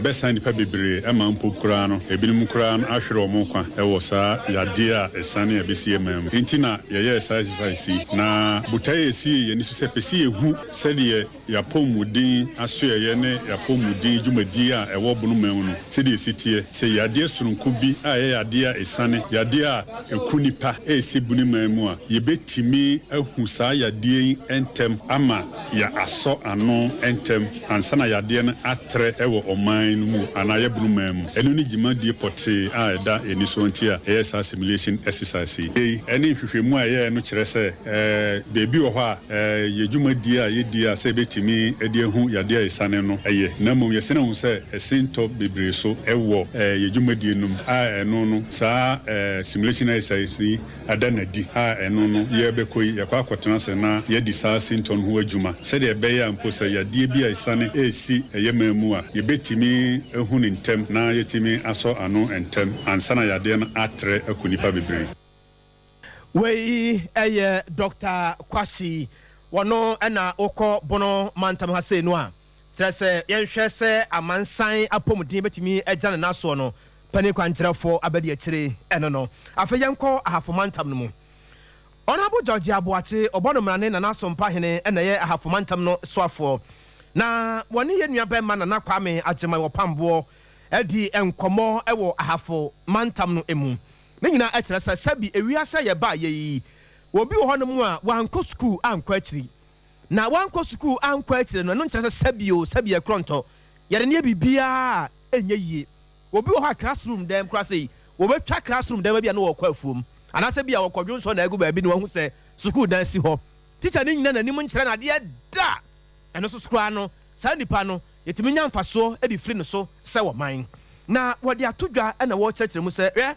ɛbɛsan nnipa bebree ma mpo koraa no, ebinom koraa no ahwere wɔn nkwa wɔ saa yadeɛ a ɛsane a ɛbɛsi yɛn man mu nti na yɛyɛɛ saa exercise yi. Na botaeɛ a ɛsii yɛn ani so sɛ pɛ sɛ yɛhu sɛdeɛ yɛn apɔmuden asoɛeɛ ne yɛn apɔmuden dwumadie a ɛwɔ Bono man mu no sɛdeɛ ɛsi teɛ, sɛ yadeɛ sononko bi a ɛyɛ yadeɛ a ɛsane, yadeɛ a ɛku nnipa resi Bono man mu a, yɛbɛtumi ahu saa yadeɛ yi ntɛm ama yɛasɔ ano ntɛm ansa na yadeɛ no atrɛ wɔ ɔman no mu anaa yɛn Bono man mu. Ɛno ne dwumadie pɔtee a ɛda yɛn ani soɔ nti a yɛyɛ saa simulation exercise yi. Yei ne nhwehwɛmu a yɛyɛeɛ no kyerɛ sɛ baabi wɔ hɔ a, Yɛn dwumadie a yɛdi a sɛ yɛbɛtumi de ahu yadeɛ a ɛsiane no yɛ, na mmom yɛsane ahu sɛ ɛsintɔ bebree so wɔ yɛn dwumadie no mu a ɛno no saa simulation exercise yi ada no adi a ɛno no yɛrebɛkɔ yi yɛkɔ akɔtena ase na yɛadi saa sintɔ no ho adwuma sɛdeɛ ɛbɛyɛ a mpo sɛ yadeɛ bi a ɛsiane resi yɛn man mu a yɛbɛtumi ahu no ntɛm na yɛatumi asɔ ano ntɛm ansa na yadeɛ no atrɛ akɔ nnipa bebree. Wei yɛ Dɔkta Kwasi, wɔno na wokɔ Bono mantam ha sei no a, kyerɛ sɛ yɛnhwɛ sɛ amansan apɔmuden bɛtumi agyina ne nan soɔ no, panin kwankyerɛfoɔ abadiakyire ɛno no. Afei yɛnkɔ Ahafo mantam no mu. Honourable George Aboakye, ɔbɔ no mmrane Nana Asompa hene na ɛyɛ Ahafo mantam no soafoɔ. Na wɔne yɛn nua bɛrima Nana Kwame Agyemang Ɔpamboɔ adi nkɔmmɔ wɔ Ahafo mantam no mu. Ne nyinaa kyerɛ sɛ sɛbi ewiase a yɛbaeɛ yi, obi wɔ hɔnom a wankɔ sukuu ankɔ akyiri. Na wankɔ sukuu ankɔ akyire no, ɛno nkyerɛ sɛ sɛbi o, sɛbi ɛkorɔntɔ, yɛde no yɛ biribiara a ɛnyɛ yie. Obi wɔ hɔ a classroom dan koraa sei, wɔbɛtwa classroom dan bi a na wɔkɔ afuom, anaasɛ bi a wɔkɔ dwonsɔ na agu baabi na wahu sɛ sukuu dan si hɔ. Tikya no nnyina n'anim nkyerɛ no adeɛ da! Ɛno nso so koraa no, saa nipa no, yɛtumi nya mfasoɔ de firi ne so sɛ ɔman. Na wɔde ato dwa na wɔrekyerɛkyerɛ mu sɛ, hwɛ,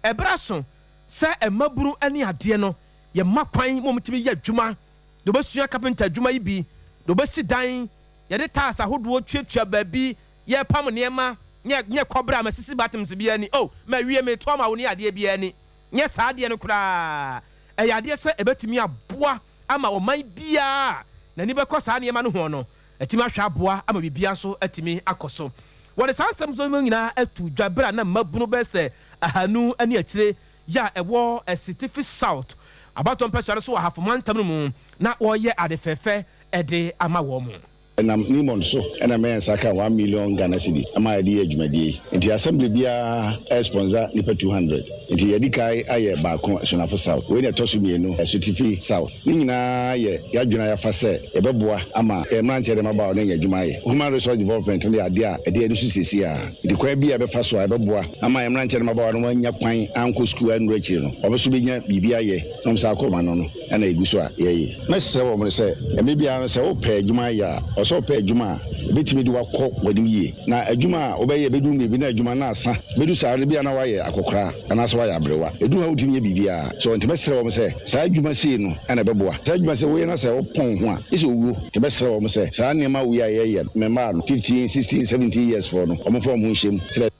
ɛberɛ aso sɛ mmabunu ne adeɛ no, yɛma kwan ma wɔtumi yɛ adwuma, deɛ wɔbɛsua kapenta adwuma yi bi, deɛ wɔbɛsi dan, yɛde tiles ahodoɔ tuatua baabi, yɛrepam nneɛma. Nyɛ nyɛ kɔbrɛ a masisi buttons biara ni, oh, mawie, mereto ama wo ne adeɛ biara ni. Nyɛ saa adeɛ no koraa. Ɛyɛ adeɛ sɛ ɛbɛtumi aboa ama ɔman biara a n'ani bɛkɔ saa nneɛma no ho no atumi ahwɛ aboa ama biribiara nso atumi akɔ so. Wɔde saa nsɛm no nyinaa too dwa berɛ a na mmabunu bɛyɛ sɛ ahanu ne akyire yɛ a ɛwɔ Asitifi South abatoɔ mpɛsoa no so wɔ Ahafo mantam no mu na wɔreyɛ ade fɛfɛ de ama wɔn. Ɛnam Newmont so na mɛyɛ nsa ka one million Ghana cedis ama yɛde yɛ dwumadie yi. Nti assembly biara sponsor nnipa 200. Nti yɛadi kan ayɛ baako Asunafo South, wei na ɛtɔ so mmienu Asutifi South. Ne nyinaa yɛ yɛadwene a yɛafa sɛ yɛbɛboa ama yɛn mmeranteɛ ne mmabaawa no anya adwuma ayɛ. Human Resource Development no yɛ adeɛ a ɛde ani so seesei ara. Nti kwan bi a yɛbɛfa so a ɛbɛboa ama yɛn mmeranteɛ ne mmabaawa no wɔanya kwan ankɔ sukuu annuru akyiri no, wɔn nso bɛnya biribi ayɛ na wɔn nsa akɔ wɔn ano no na ɛgu so a yɛyɛ. Mɛsrɛ wɔn sɛ, mmerɛ biara no sɛ wopɛ adwuma ayɛ a, ɛwɔ sɛ wopɛ adwuma a ɛbɛtumi de wo akɔ w'anim yie. Na adwuma a wobɛyɛ bɛduru mmerɛ bi na adwuma no asa. Bɛdu saa no, ebia na woayɛ akɔkoraa anaasɛ woayɛ aberewa. Ɛduru hɔ a wontumi nyɛ biribiara. So nti mɛsrɛ wɔn sɛ, saa adwuma sei no na ɛbɛboa. Saa adwuma sei woyɛ na sɛ wopɔn wo ho a, gye sɛ owuo. Nti mɛsrɛ wɔn sɛ, saa nneɛma wei a yɛyɛ no, me mmaa no, 15, 16, 17 years foɔ no, wɔmfa wɔn ho nhyɛ mu. Sɛdeɛ.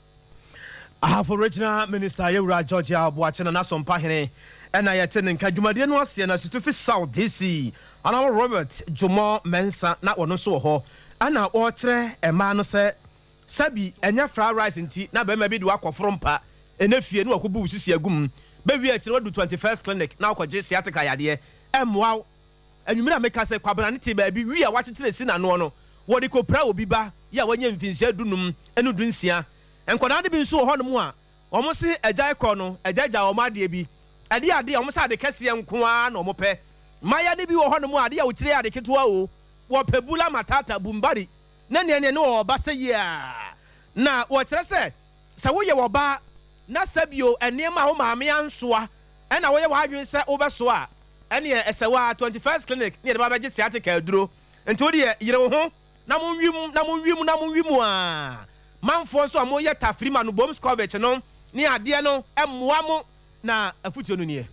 Ahafo Regional Minister Yɛwura George Yaw Boakye Nana Sompahene na yɛte ne nka dwumadie no aseɛ na Asutifi South DC Honourable Robert Dwomoh Mensah na ɔno nso wɔ hɔ ɛna ɔrekyerɛ mmaa no sɛ sɛbi ɛnyɛ fried rice nti na barima bi de wo akɔforo mpa ɛnɛ fie na wakɔbu wo sisi agu mu bɛwie akyire wadu 21st clinic na wokɔgye sciatica yadeɛ ɛmmoa wo. Anwummere a meka sɛ Kwabena no te baabi wi a wɔakyekyere asi n'anoɔ no, wɔde kɔpira obi ba yi a wanya mfinhyia dunum ne dunsia. Nkwadaa no bi nso wɔ hɔnom a wɔn se agyae kɔ no, agya gyaa wɔn adeɛ bi. Ɛdeɛ adeɛ a wɔn sɛ ade kɛseɛ nko ara na wɔpɛ. Mmayewa no bi wɔ hɔnom a adeɛ a wɔkyire yɛ ade ketewa o, wɔpɛ bula matata, bumbari, ne neɛ neɛ ne wɔwɔ ba sɛ yie a. Na wɔkyerɛ sɛ, sɛ woyɛ ɔbaa na sɛbio nneɛma a wo maame ansoa na woyɛ w'adwene sɛ wobɛsoa a, Ɛneɛ ɛsɛ wo ara, 21st clinic ne yɛde ba bɛgye sciatica aduro, nti wo deɛ yere wo ho na monwi mu na monwi mu na monwi mu aa. Manfoɔ nso a moyɛ tafrima no bomskovich no ne adeɛ no mmoa mo na afutuo no nie.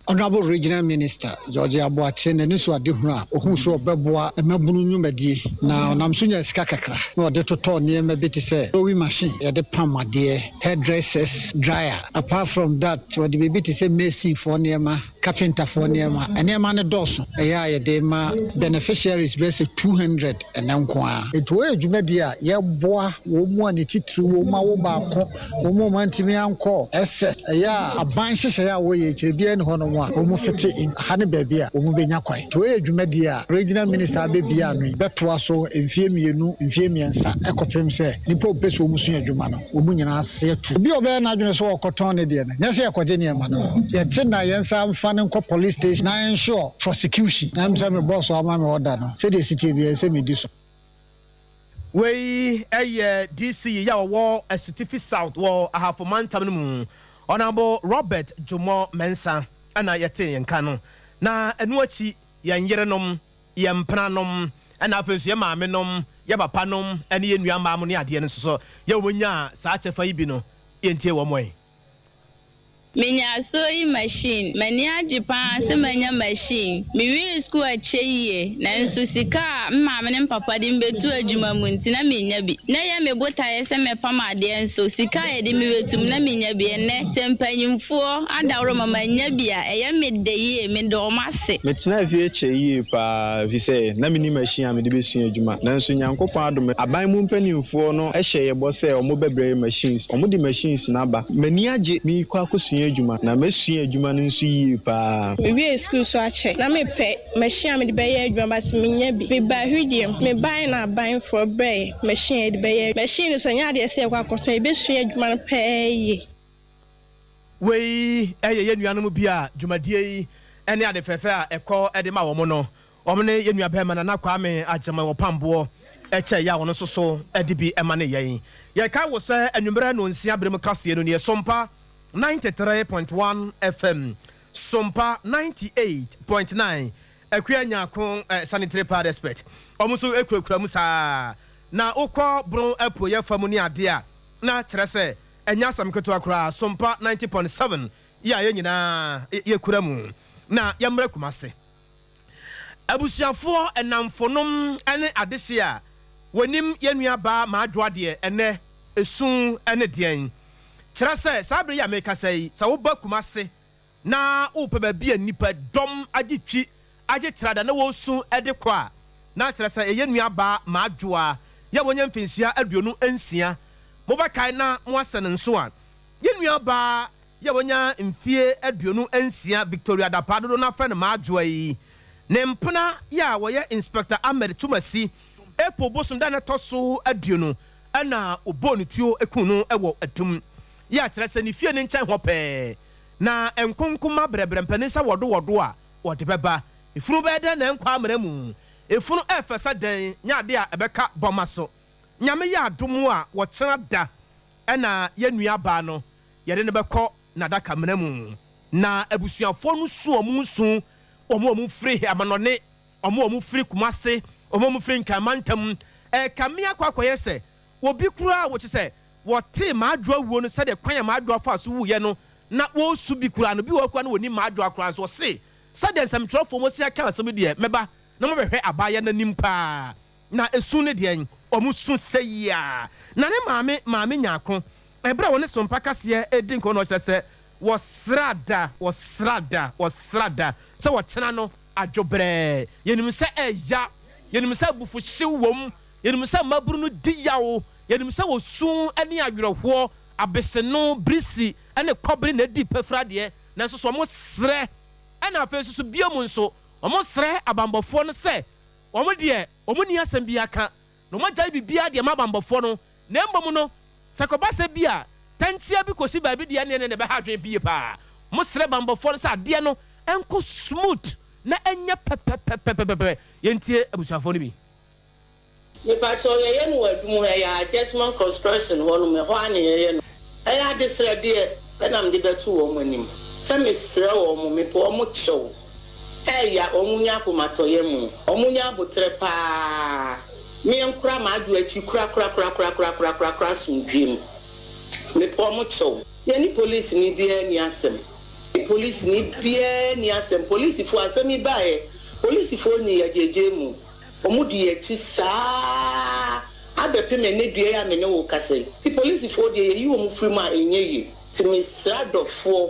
Honourable Regional Minister George Aboakye n'ani so adehunu a ohuu sɛ ɔbɛboa mmabunu nnwumadie na ɔnam so nyaa sika kakra na ɔde totɔɔ nneɛma bi te sɛ sewing machine yɛde pam adeɛ, hairdressers dryer, apart from that ɔde biribi te sɛ mason foɔ nneɛma Kapentafoɔ nneɛma, nneɛma no dɔɔso, ɛyɛ a yɛde ma beneficiaries bɛyɛ sɛ 200 ɛnnɛ nko ara. Nti wei yɛ dwumadie a yɛboa wɔn mu a ne titiriw wɔn awo baako, wɔn a wɔantumi ankɔ ɛsɛ, ɛyɛ a aban nhyehyɛeɛ a wɔyɛ akyire biara nni hɔnom a wɔn fete ha ne baabi a wɔn bɛnya kwan. Nti wei yɛ dwumadie a Regional Minister abɛbue ano yi bɛtoa so mfeɛ mmienu, mfeɛ mmiɛnsa kɔpem sɛ nnipa a wɔpɛ sɛ wɔsua adwuma no wɔn nyinaa ase atu. Obi a ɔbɛyɛ n'adwene sɛ ɔrekɔtɔn ne deɛ no, nyɛ sɛ yɛkɔgye nneɛma no. Yɛte na yɛnsan mfa no nkɔ police station na ensure prosecution. Na sɛ me boss ama me order no, sɛdeɛ ɛsi teɛ biara, ɛsɛ sɛ medi so. Wei yɛ DC yi a ɔwɔ Asutifi South wɔ Ahafo Mantam no mu, Honourable Robert Dwomoh Mensah na yɛtee yɛn nka no. Na ɛno akyi, yɛn yerenom, yɛn mpenanom, ɛna afei nso yɛn maamenom, yɛn papanom, ne yɛn nua mmaa mo ne adeɛ no nso so, yɛ wɔn nyaa saa kyɛfa yi bi no, yɛntie wɔn ɛ. Menya sewing machine. M'ani agye paa sɛ manya machine. Miwiee sukuu akyɛ yiye, nanso sika a me maame ne me papa de me betu adwuma mu nti, na minnya bi. Ná ɛyɛ me botaeɛ sɛ mɛpam adeɛ nso sika a yɛde me betu mu, na minnya bi. Ɛnnɛ, sɛ mpanyimfoɔ adaworo ma mannya bi a, ɛyɛ me dɛ yie. Meda wɔn ase. Metenaa fie kyɛe yie paa efisɛ na menni machine a mede bɛsua adwuma. Nanso Nyankopɔn adom, aban mu mpanimfoɔ no hyɛɛ yɛn bɔ sɛ wɔbɛbrɛ yɛn machines. Wɔde machines no aba. M'ani agye, merekɔ akɔsua adwuma, na mɛsua adwuma no nso yie paa. Mewiee sukuu so akyɛ, na mepɛ machine a mede bɛyɛ adwuma but mennya bi. Mebaa Hwidiem, mebaeɛ na abanfoɔ brɛɛ machine a yɛde bɛyɛ. Machine no nso ɛnyɛ adeɛ sɛ yɛkɔ akɔtɔn, yɛbɛsua adwuma no pɛɛ yie. Wei yɛ yɛn nuanom bi a dwumadie yi ne ade fɛfɛ a ɛkɔ de ma wɔn no. Wɔn ne yɛn nua barima Nana Kwame Agyemang Ɔpamboɔ kyɛ yɛ a ɔno nso so de bi ma ne yɛn. Yɛkae wo sɛ anwummerɛ nnɔnsia berɛ mu kaseɛ no nie, Sompa 93.1 FM, Sompa 98.9, Akua Nyarko Sanitary Pad Expert. Wɔn nso kurakura mu saa. Na wokɔ Bono apueeɛ fa mu ne adeɛ a, na kyerɛ sɛ Ɛnyɛ asɛm ketewa koraa, Sompa 90.7 yi a yɛn nyinaa yɛkura mu na yɛmmra Kumase. Abusuafoɔ, nnamfonom ne adehye a wɔnim yɛn nua baa Maadwoa deɛ ɛnnɛ Esu ne deɛn? Kyerɛ sɛ, saa bere yi a merekasa yi, sɛ woba Kumase na worepɛ baabi a nnipa dɔm agye twi, agye trada na wɔresu de kɔ a, na kyerɛ sɛ ɛyɛ nuabaa Maadwoa yi a wanya mfinhyia 26. Mobɛkae na moahyɛ no nso a, yɛn nuabaa yi a wanya mfie 26, Victoria Dapaah, dodoɔ no ara frɛ no Maadwoa yi, ne mpena yi a wɔyɛ Inspector Ahmed Twumasi, April bosom da a na ɛtɔ so 20 na wɔbɔɔ no tuo kuu no wɔ Adum yi a kyerɛ sɛ ne fie no nkyɛn hɔ pɛɛ. Na nkonkoma brɛbrɛ mpanin sɛ wɔdo wɔdo a wɔde bɛba. Efunu bɛyɛ dɛn na ɛnkɔ amena mu? Efunu ɛfɛ sɛ dɛn nyɛ ade a ɛbɛka bɔma so. Nyame yɛ adom a wɔkyena da na yɛn nua baa no yɛde no bɛkɔ n'adaka mena mu. Na abusuafoɔ no su wɔn su, wɔn a wɔfiri amanɔne, wɔn a wɔfiri Kumase, wɔn a wɔfiri Nkran mantam, ɛrekame akɔ akɔyɛ sɛ obi koraa a wɔkyerɛ sɛ wɔtee M'adwoa wuo no sɛdeɛ kwan a M'adwoa faa so wuiɛ no na wɔresu bi koraa no, bi wɔ hɔ koraa na wɔnnim M'adwoa koraa nso wɔse sɛdeɛ nsɛmtwerɛfoɔ mosi aka asɛm yi deɛ mɛba na mabɛhwɛ abaayewa no anim paa. Na esu ne deɛn? Wɔn su sɛ yiaa. Na ne maame, Maame Nyarko, ɛberɛ a wɔne Sompa Kaseɛ redi nkɔmmɔ na ɔkyerɛ sɛ wɔsra da, wɔsra da, wɔsra da sɛ wɔkyena no adwobrɛɛ. Yɛnim sɛ ɛya, yɛnim sɛ abufuhyew wom, yɛnim sɛ mmabunu no di yaw, yɛnim sɛ osu ne awerɛhoɔ, abeseno, birisi ne kɔbere na edi pafira deɛ, nanso so wɔsrɛ. Ɛna afei nso so bio mu nso, wɔsrɛ abanbɔfoɔ no sɛ Wɔn deɛ, wɔn nni asɛm biara ka, na wɔagyae biribiara de ama abanbɔfoɔ no, na mmom no, sɛ ɛkɔba sɛ bi a tɛnkyea bi kɔsi baabi deɛ, ɛnneɛ na ɛbɛha adwene bie paa. Mosrɛ banbɔfoɔ no sɛ adeɛ no nkɔ smooth na ɛnyɛ pɛpɛpɛpɛpɛpɛ. Yɛntie abusuafoɔ no bi. Mepakyɛw yɛyɛ no wɔ adum hɔ ɛyɛ adjustment construction hɔ nom ɛhɔ ara na yɛyɛ no ɛyɛ adesrɛdeɛ na mede bɛto wɔn anim sɛ mesrɛ wɔn mepɛ wɔn kyɛw ɛya wɔn nya akomatɔyɛmu wɔn nya aboterɛ paa meɛ nkora m'adwo akyi korakorakorakorakorakorakora asomdwie mu mepɛ wɔn kyɛw. Yɛne polisini biara nni asɛm. Yɛne polisini biara nni asɛm. Polisifoɔ, asɛm yi baeɛ, polisifoɔ nyii agyegyeemu. Wɔdi yɛn akyi saa ara abɛpem ɛnnɛ dua yi a me ne wo rekasa yi. Nti polisifoɔ deɛ yɛyi wɔn firi mu a ɛnyɛ yie. Nti mesrɛ adɔfoɔ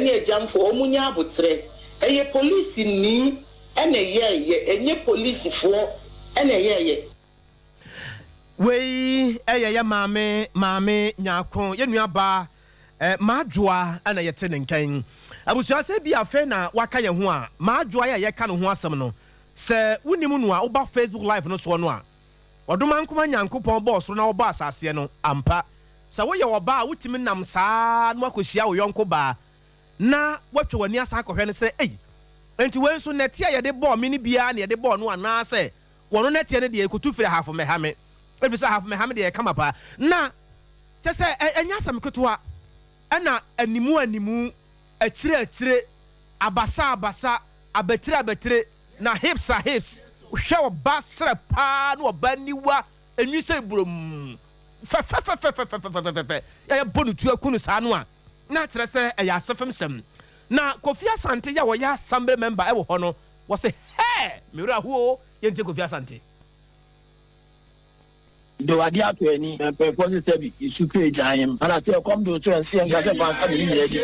ne agyamfoɔ wɔn nyɛ aboterɛ. Ɛyɛ polisini na ɛyɛɛyɛ, ɛnyɛ polisifoɔ na ɛyɛɛyɛ. Wei yɛ yɛ maame, Maame Nyarko, yɛ nua baa Maadwoa na yɛte ne nka yi. Abusua sɛ ebia afei na waka yɛn ho a, Maadwoa yi a yɛka ne ho asɛm no, sɛ wonim no a, woba Facebook live no soɔ no a, Ɔdomankoma Nyankopɔn bɔɔ soro na ɔbɔɔ asaseɛ no, ampa. Sɛ woyɛ ɔbaa a, wotumi nam saa na woakɔhyia wo yɔnko baa na woatwa w'ani asan akɔhwɛ no sɛ, ei, enti wei nso nnɛteɛ a yɛde bɔɔ me no biara na yɛde bɔɔ no anaasɛ Wɔn nɛteɛ no deɛ ɛkɔtu firi ahafo mmɛha me, ɛfiri sɛ ahafo mmɛha me deɛ ɛyɛ kama paa. Na kyerɛ sɛ ɛnyɛ asɛm ketewa, ɛna animu animu, akyire akyire, abasa abasa, abatire abatire, na hips a hips, hwɛ ɔba serɛ paa ne ɔba aniwa enwi sɛ burom fɛfɛfɛfɛfɛfɛfɛfɛ, yɛbɔ no tuo aku no saa no a, na kyerɛ sɛ ɛyɛ asefemsɛm. Na Kofi Asante yɛ a ɔyɛ assembly member ɛwɔ hɔ no, Wɔse hɛɛ! Me werɛ ahow oo, yɛntie Kofi Asante. De w'adeɛ ato ani. Na mpanyinfoɔ se sɛbi nsu pue gya ahem. Ana sɛ ɛkɔm de wo to ɛnse yɛnka sɛ fa nsa de ne nyinaa di.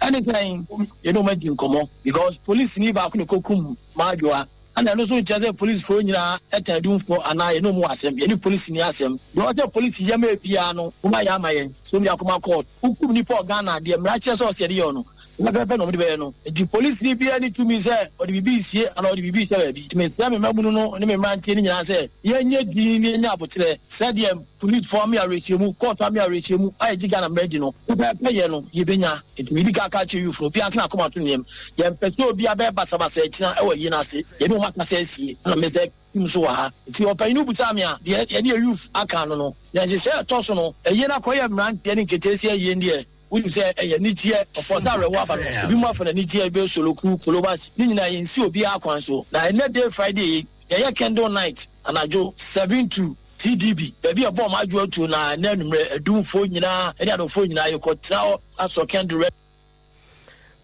Ɛne sɛn yɛne wɔn adi nkɔmmɔ because polisini baako na ɛkɔkum Madwoa. Ɛna ɛno nso nkyerɛ sɛ polisifoɔ nyinaa tan adumfoɔ anaa yɛne wɔn wɔ asɛm. Yɛne polisini asɛm. Deɛ ɔwɔ sɛ polisi yɛ ma yɛ biara no wɔn ayɛ ama yɛn. Sɛ wɔn de akɔma court. Wokum nipa wɔ Ghana a deɛ mmara kyerɛ sɛ ɔsɛ yɛde yɛ no Pɛpɛɛpɛ na wɔde bɛyɛ no. Enti polisini biara nni tumi sɛ ɔde biribi resie anaa ɔde biribi rehyɛ baabi. Enti mesrɛ me mmabunu no ne me mmeranteɛ no nyinaa sɛ yɛnyɛ dinn na yɛnyɛ aboterɛ sɛdeɛ polisfoɔ ame awerɛhyɛmu, kɔɔto ame awerɛhyɛmu a yɛgye Ghana mmara di no pɛpɛɛpɛ yɛ no, yɛbɛnya. Enti medi kan aka akyerɛ youth no, obiara nka n'akoma nto ne yam. Yɛmpɛ sɛ obiara bɛyɛ basabasa akyina wɔ ayie no ase. Yɛne wɔn akasa asie. Ɛna mesrɛ team nso wɔ ha. Enti ɔpanyin no bisaa me a, deɛ yɛne yɛn youth aka no no, na nhyehyɛe a ɛtɔ so no, ayie no akɔyɛ mmeranteɛ ne nketeesia ayie no deɛ, Wonim sɛ ɛyɛ anigyeɛ, ɔpɔ sɛ awerɛhoɔ aba no, ebinom afa no anigyeɛ, ebi soloku, kolobas, ne nyinaa yɛnsi obiara kwan so. Na ɛnnɛ day Friday yi, yɛyɛ candle night anadwo 7 to TDB, baabi a ɛbɔɔ m'adwo atuo na ɛnnɛ anwummerɛ adumfoɔ nyinaa ne adɔfoɔ nyinaa yɛkɔtena hɔ asɔ candle rɛ.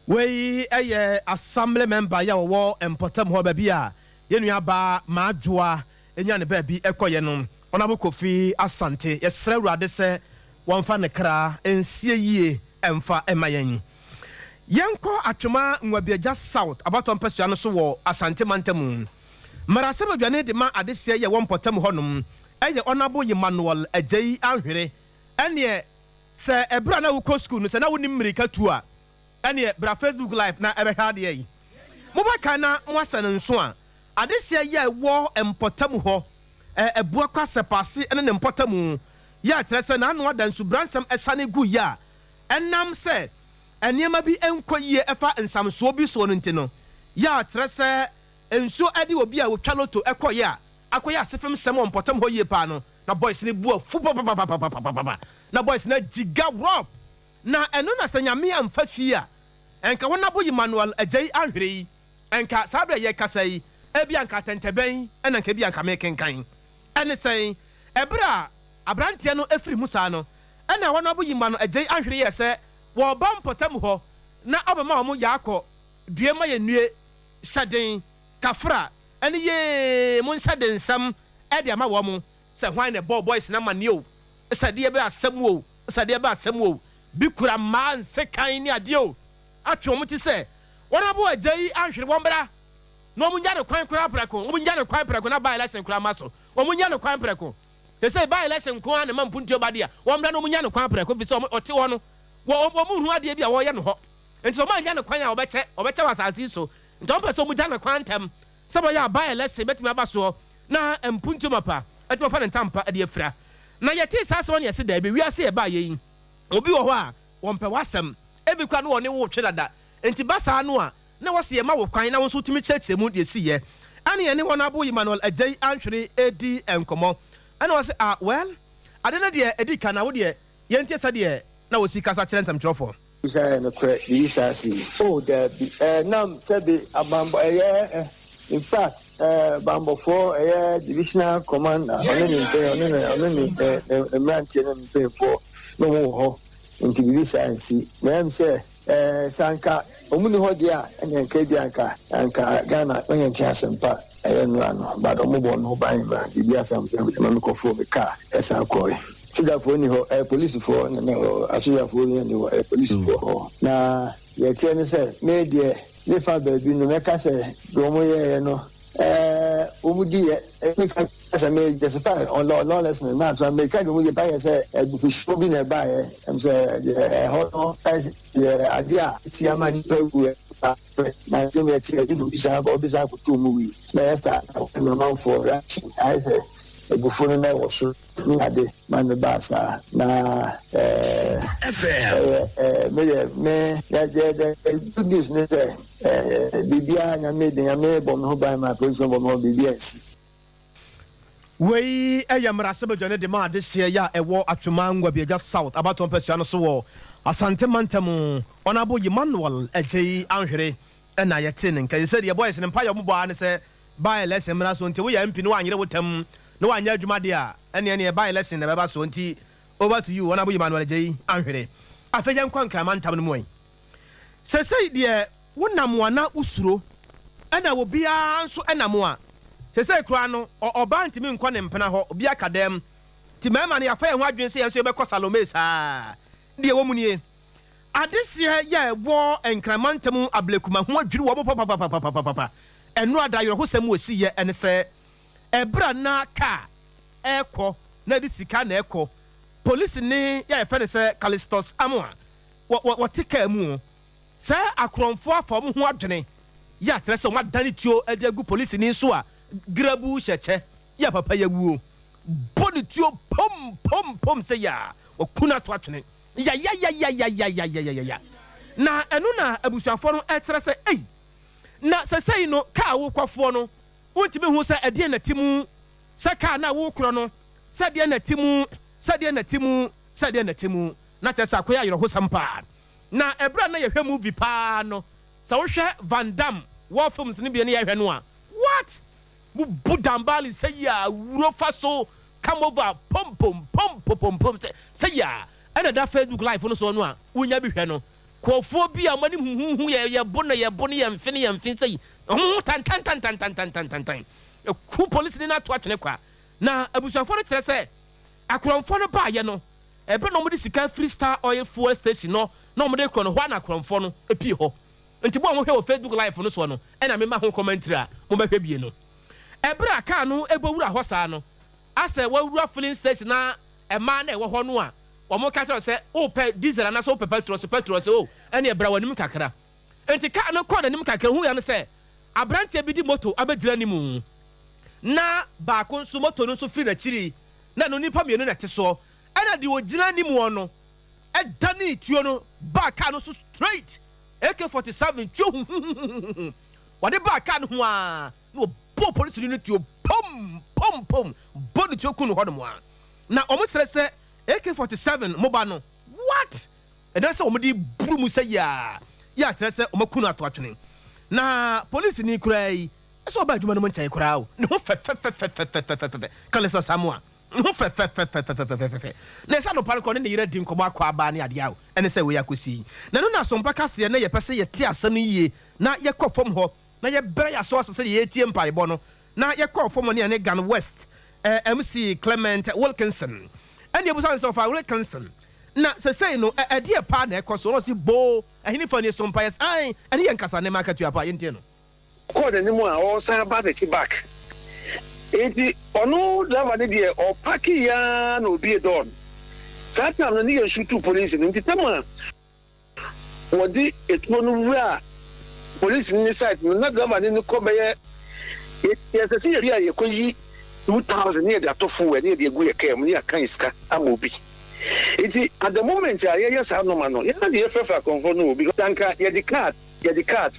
Wei yɛ assembly member yi a ɔwɔ mpɔtam hɔ baabi a yɛn nua baa Maadwoa nya ne baabi kɔyɛ no. Honourable Kofi Asante, yɛsrɛ Awurade sɛ wɔmfa ne kra nsie yie mfa mma yɛn. Yɛnkɔ Atwema Nwabiagya South abatoɔ mpasua no so wɔ Asante mantamu. Mmarahyɛbadwani de ma adehyeɛ yi a ɛwɔ mpɔtam hɔnom yɛ Honourable Emmanuel Agyei Anhwere. Ɛneɛ sɛ ɛberɛ a na wokɔ sukuu no sɛ na wonim mmirika tu a, ɛneɛ bra Facebook live na ɛbɛhwɛ adeɛ yi. Mobɛkae na moahyɛ no nso a, adehyeɛ yi a ɛwɔ mpɔtam hɔ, Abuakwa Sɛpase ne ne mpɔtamu, yi a kyerɛ sɛ n'ano ada nsubransɛm asiane gu yi a ɛnam sɛ nneɛma bi nkɔ yie ɛfa nsamsoɔ bi soɔ no nti no, yi a kyerɛ sɛ nsuo de obi a ɔtwa loto kɔeɛ a akɔyɛ asefem sɛm wɔ mpɔtam hɔ yie paa no, na boys no bo afu papapapapapapa, na boys no agyiga rough, na ɛno na sɛ Nyame amfa fie a, nka wɔn abo Emmanuel Agyei Anhwere yi, nka saa berɛ a yɛrekasa yi, ebia nka atɛntɛbɛn na nka ebia nka merekenkan. Ɛne sɛn? Ɛberɛ a aberanteɛ no firi mu saa no, ɛna wɔn abo Emmanuel Agyei Anhwere yɛɛ sɛ wɔreba mpɔtam hɔ na ɔbɛma wɔn yaakɔ due ma yɛnnue, hyɛden, kafra, ɛne yee mo nhyɛ den nsɛm de ama wɔn sɛ hwan na ɛbɔɔ boys no amaneɛ o, sɛ deɛ bɛ asɛm o, sɛ deɛ bɛ asɛm o, bi kura mmaa nsekan ne adeɛ o, atwe wɔn ti sɛ wɔn abo agya yi anhwere wɔn bra na wɔn nya no kwan koraa prɛko, wɔn nya no kwan prɛko na by election koraa ma so, wɔn nya no kwan prɛko. Sesei by election nko ara na ɛma mpuntuo ba deɛ, wɔn bra na wɔn nya no kwan prɛko, ɛfiri sɛ wɔn ɔte hɔ no, wɔ wɔn nhunu adeɛ bi a wɔreyɛ no hɔ. Nti sɛ wɔn annya no kwan a wɔbɛkyɛ, wɔbɛkyɛ wɔ asase yi so. Nti wɔn pɛ sɛ wɔn gya no kwan ntɛm sɛ ɛbɛyɛ a by election bɛtumi aba soɔ na mpuntuo mapa atumi afa ne ntampa de afira. Na yɛtee saa asɛm no na yɛse daabi, wiase a ɛbaeɛ yi, obi wɔ hɔ a wɔmpɛ w'asɛm, ebi koraa na wɔne wo retwe dada, nti ba saa no a na wɔse yɛma wo kwan na wo nso wotumi kyerɛkyerɛ mu deɛ ɛsiiɛ. Ɛne yɛne Honourable Emmanuel Agyei Antwere redi nkɔmmɔ ɛna ɔse ah well, ade no deɛ ɛdi kan na wo deɛ yɛntie sɛdeɛ na wɔsi kasa kyerɛ nsɛmtwerɛfoɔ. Bisa yɛ nokorɛ biribi saa sii? Oh daabi eh nam sɛbe abanbɔ ɛyɛ eh infact eh banbɔfoɔ ɛyɛ divisional commander ɔne ne mpɛn ɔne ne ɔne ne ne ne mmeranteɛ ne ne mpanyinfoɔ na ɔmo wɔ hɔ nti biribi saa nsi na ɛm sɛ eh sɛ anka ɔmo ni hɔ deɛ a ɛne anka ebi anka anka Ghana ɔnyɛ nte asɛmpa ɛyɛ nnora no but ɔmo bɔ ɔno ho ban ma biribi asan ma me kɔforo me car ɛsan kɔe. Sogyafoɔ nni hɔ, ɛyɛ polisifoɔ na na ɛwɔ hɔ, asogyafoɔ biara nni hɔ, ɛyɛ polisifoɔ hɔ. Na deɛ ɛteɛ ne sɛ, me deɛ, me fa baabi no, mɛka sɛ deɛ wɔyɛeɛ no, ɛɛ, wɔdiiɛ. Meka sɛ me justify on law, lawlessness, na so meka deɛ wɔyɛ bayɛ sɛ abufuhyeɛ bi na ɛbaeɛ, ɛm sɛ deɛ ɛhɔ no yɛ adeɛ a ɛsi ama nnipa awu na nsɛm yɛ teɛ ɛde obi san obi san koto mu wui na ɛyɛ saa na amanfoɔ reaction ayɛ sɛ abufuo no na ɛwɔ soro. Ne ade ma me baa saa na ɛɛ ɛyɛ ɛɛ me yɛ me yɛ yɛ yɛ good news ne sɛ ɛɛ biribiara nyame de nyame bɔ me ho ban ma polisi bɔ me ho biribiara nsi. Wei yɛ mmarahyɛbadwa no de ma adehyeɛ yɛ a ɛwɔ Atwema Ngwabiagya South abatoɔ mpasua no so wɔ Asante mantam. Honourable Emmanuel Agyei Anhwere na yɛtee ne nka yi. Sɛdeɛ boys no mpaeɛ a wɔbɔ ara ne sɛ by election mmra so nti woyɛ MP na woanyere wo tam na woanyɛ adwuma deɛ a ɛneɛ neɛ by election na ɛbɛba soɔ nti over to you Honourable Emmanuel Agyei Anhwere. Afei yɛnkɔ Nkran mantam no mu ɛ. Sesei deɛ wonam a na wosuro ɛna obiara nso nam a sesei koraa no ɔbaa ntumi nkɔ ne mpena hɔ obiara ka dɛm nti mmarima no yɛafa yɛn ho adwene sɛ yɛn nso yɛbɛkɔ Salome saa deɛ ɛwɔ mu nie. Adehyeɛ yɛ a ɛwɔ Nkran mantam Ablekuma ho adwiri wɔn papapapapapapa. Ɛno ada awerɛhosɛm wɔ siiɛ ne sɛ ɛberɛ a na kaa ɛrekɔ na ɛde sika na ɛrekɔ, polisini yɛ a yɛfrɛ no sɛ Callistus Amoah wɔ wɔ wɔte kaa mu sɛ akorɔmfoɔ afa wɔn ho adwene yɛ a kyerɛ sɛ wɔn adane tuo de agu polisini so a grabu hyɛ kyɛ yɛ a papa yi awuo bɔ ne tuo pom pom pom sɛ yɛ a wɔku no ato atwene. Yayayayayayayayaya. Na ɛno na abusuafoɔ no ɛkyerɛ sɛ ei, na sɛsɛi no kaa a wokɔfoɔ no wontumi nhu sɛ ɛdeɛn na ɛte mu, sɛ kaa no a wokorɔ no sɛ deɛn na ɛte mu, sɛ deɛn na ɛte mu, sɛ deɛn na ɛte mu. Na kyerɛ sɛ akɔyɛ ayerɛhosɛm paa. Na ɛberɛ a na yɛhwɛ movie paa no, sɛ wohwɛ Van Damme war films no bi ne yɛhwɛ no a, what? Bubu Dambali sɛ yi a wuro fa so come over pom pom pom popom pom sɛ sɛ yi a ɛna da Facebook live no soɔ no a wonya bi hwɛ no nkurɔfoɔ bi a wɔn anim huhuhu yɛ yɛ bo na yɛ bo ne yɛ mfe ne yɛ mfe sɛ yi wɔn ho tantantantantantantantan ɛku polisini no ato atwene kwa. Na abusuafoɔ no kyerɛ sɛ akorɔmfoɔ no baeɛ no, ɛberɛ na wɔde sika firi Star Oil Fuel Station no na wɔde rekorɔ no, hɔ ara na akorɔmfoɔ no pue hɔ. Nti mo a mohwɛ wɔ Facebook Live no soɔ no na mema ho commentary a mobɛhwɛ bie no. Ɛberɛ a kaa no bɔ wura hɔ saa no, asɛ wawura filling station na mmaa no a ɛwɔ hɔ no a wɔka kyerɛ wo sɛ wopɛ diesel anaasɛ wopɛ petrol, sɛ petrol sɛ o ɛneɛ bra w'anim kakra. Nti kaa no kɔɔ n'anim kakra huiɛ no sɛ aberanteɛ bi de moto abɛgyina anim na baako nso moto no nso firi n'akyiri na ɛno nnipa mmienu na ɛte soɔ ɛna deɛ ɔgyina anim no danee tuo no baa kaa no so straight AK-47 tuo huhuhuhuhu wɔde baa kaa no ho ara na wɔbɔɔ polisini no tuo pom pom pom bɔ no tuo ku no hɔnom ara na wɔn kyerɛ sɛ AK-47 moba no what ɛnɛ sɛ wɔn de buru mu sɛ yaa yɛ akyerɛ sɛ wɔn aku no ato atwene na polisini koraa yi ɛsɛ ɔba adwuma no mu nkyɛn koraa o ne ho fɛfɛfɛfɛfɛfɛfɛfɛ Kalisa Samoa Ne ho fɛfɛfɛfɛfɛfɛfɛ. Na ɛsɛ anɔpa no koraa ɔne ne yere adi nkɔmmɔ akwaaba ne adeɛ a ɛne sɛ wei akɔsi yi. Na ɛno na Asompa kaseɛ na yɛpɛ sɛ yɛte asɛm no yie na yɛkɔ fam hɔ na yɛbrɛ yɛn aso ase sɛdeɛ yɛretie mpaebɔ no na yɛkɔɔ fam hɔ ne yɛne Gan West MC Clement Wilkinson ɛne yɛbusa no sɛ ɔfa Wilkinson na sesei no ɛdeɛ paa na ɛkɔ so na ɔse boo ɛhenefa nie so mpaeɛ sɛ ae ɛne yɛn kasa ne ma akatua paa yɛntie no. Ɔkɔɔ n'anim a ɔresan ba n'akyi back nti ɔno driver no deɛ ɔpake yɛ ara na obie door no saa time no ne yɛ nsutu police no nti tam a wɔde etuo no wuraa police no ne side no na driver no ne kɔ bɛyɛ yɛsɛ sɛ yɛbi a yɛkɔ yi 2000 ne yɛde ato fuel ne yɛde agu yɛ kaa mu ne yɛakan sika ama obi nti at the moment a yɛyɛ saa nɔma no yɛn na yɛfrɛfrɛ akɔmfoɔ no wɔ because anka yɛde card Yɛde card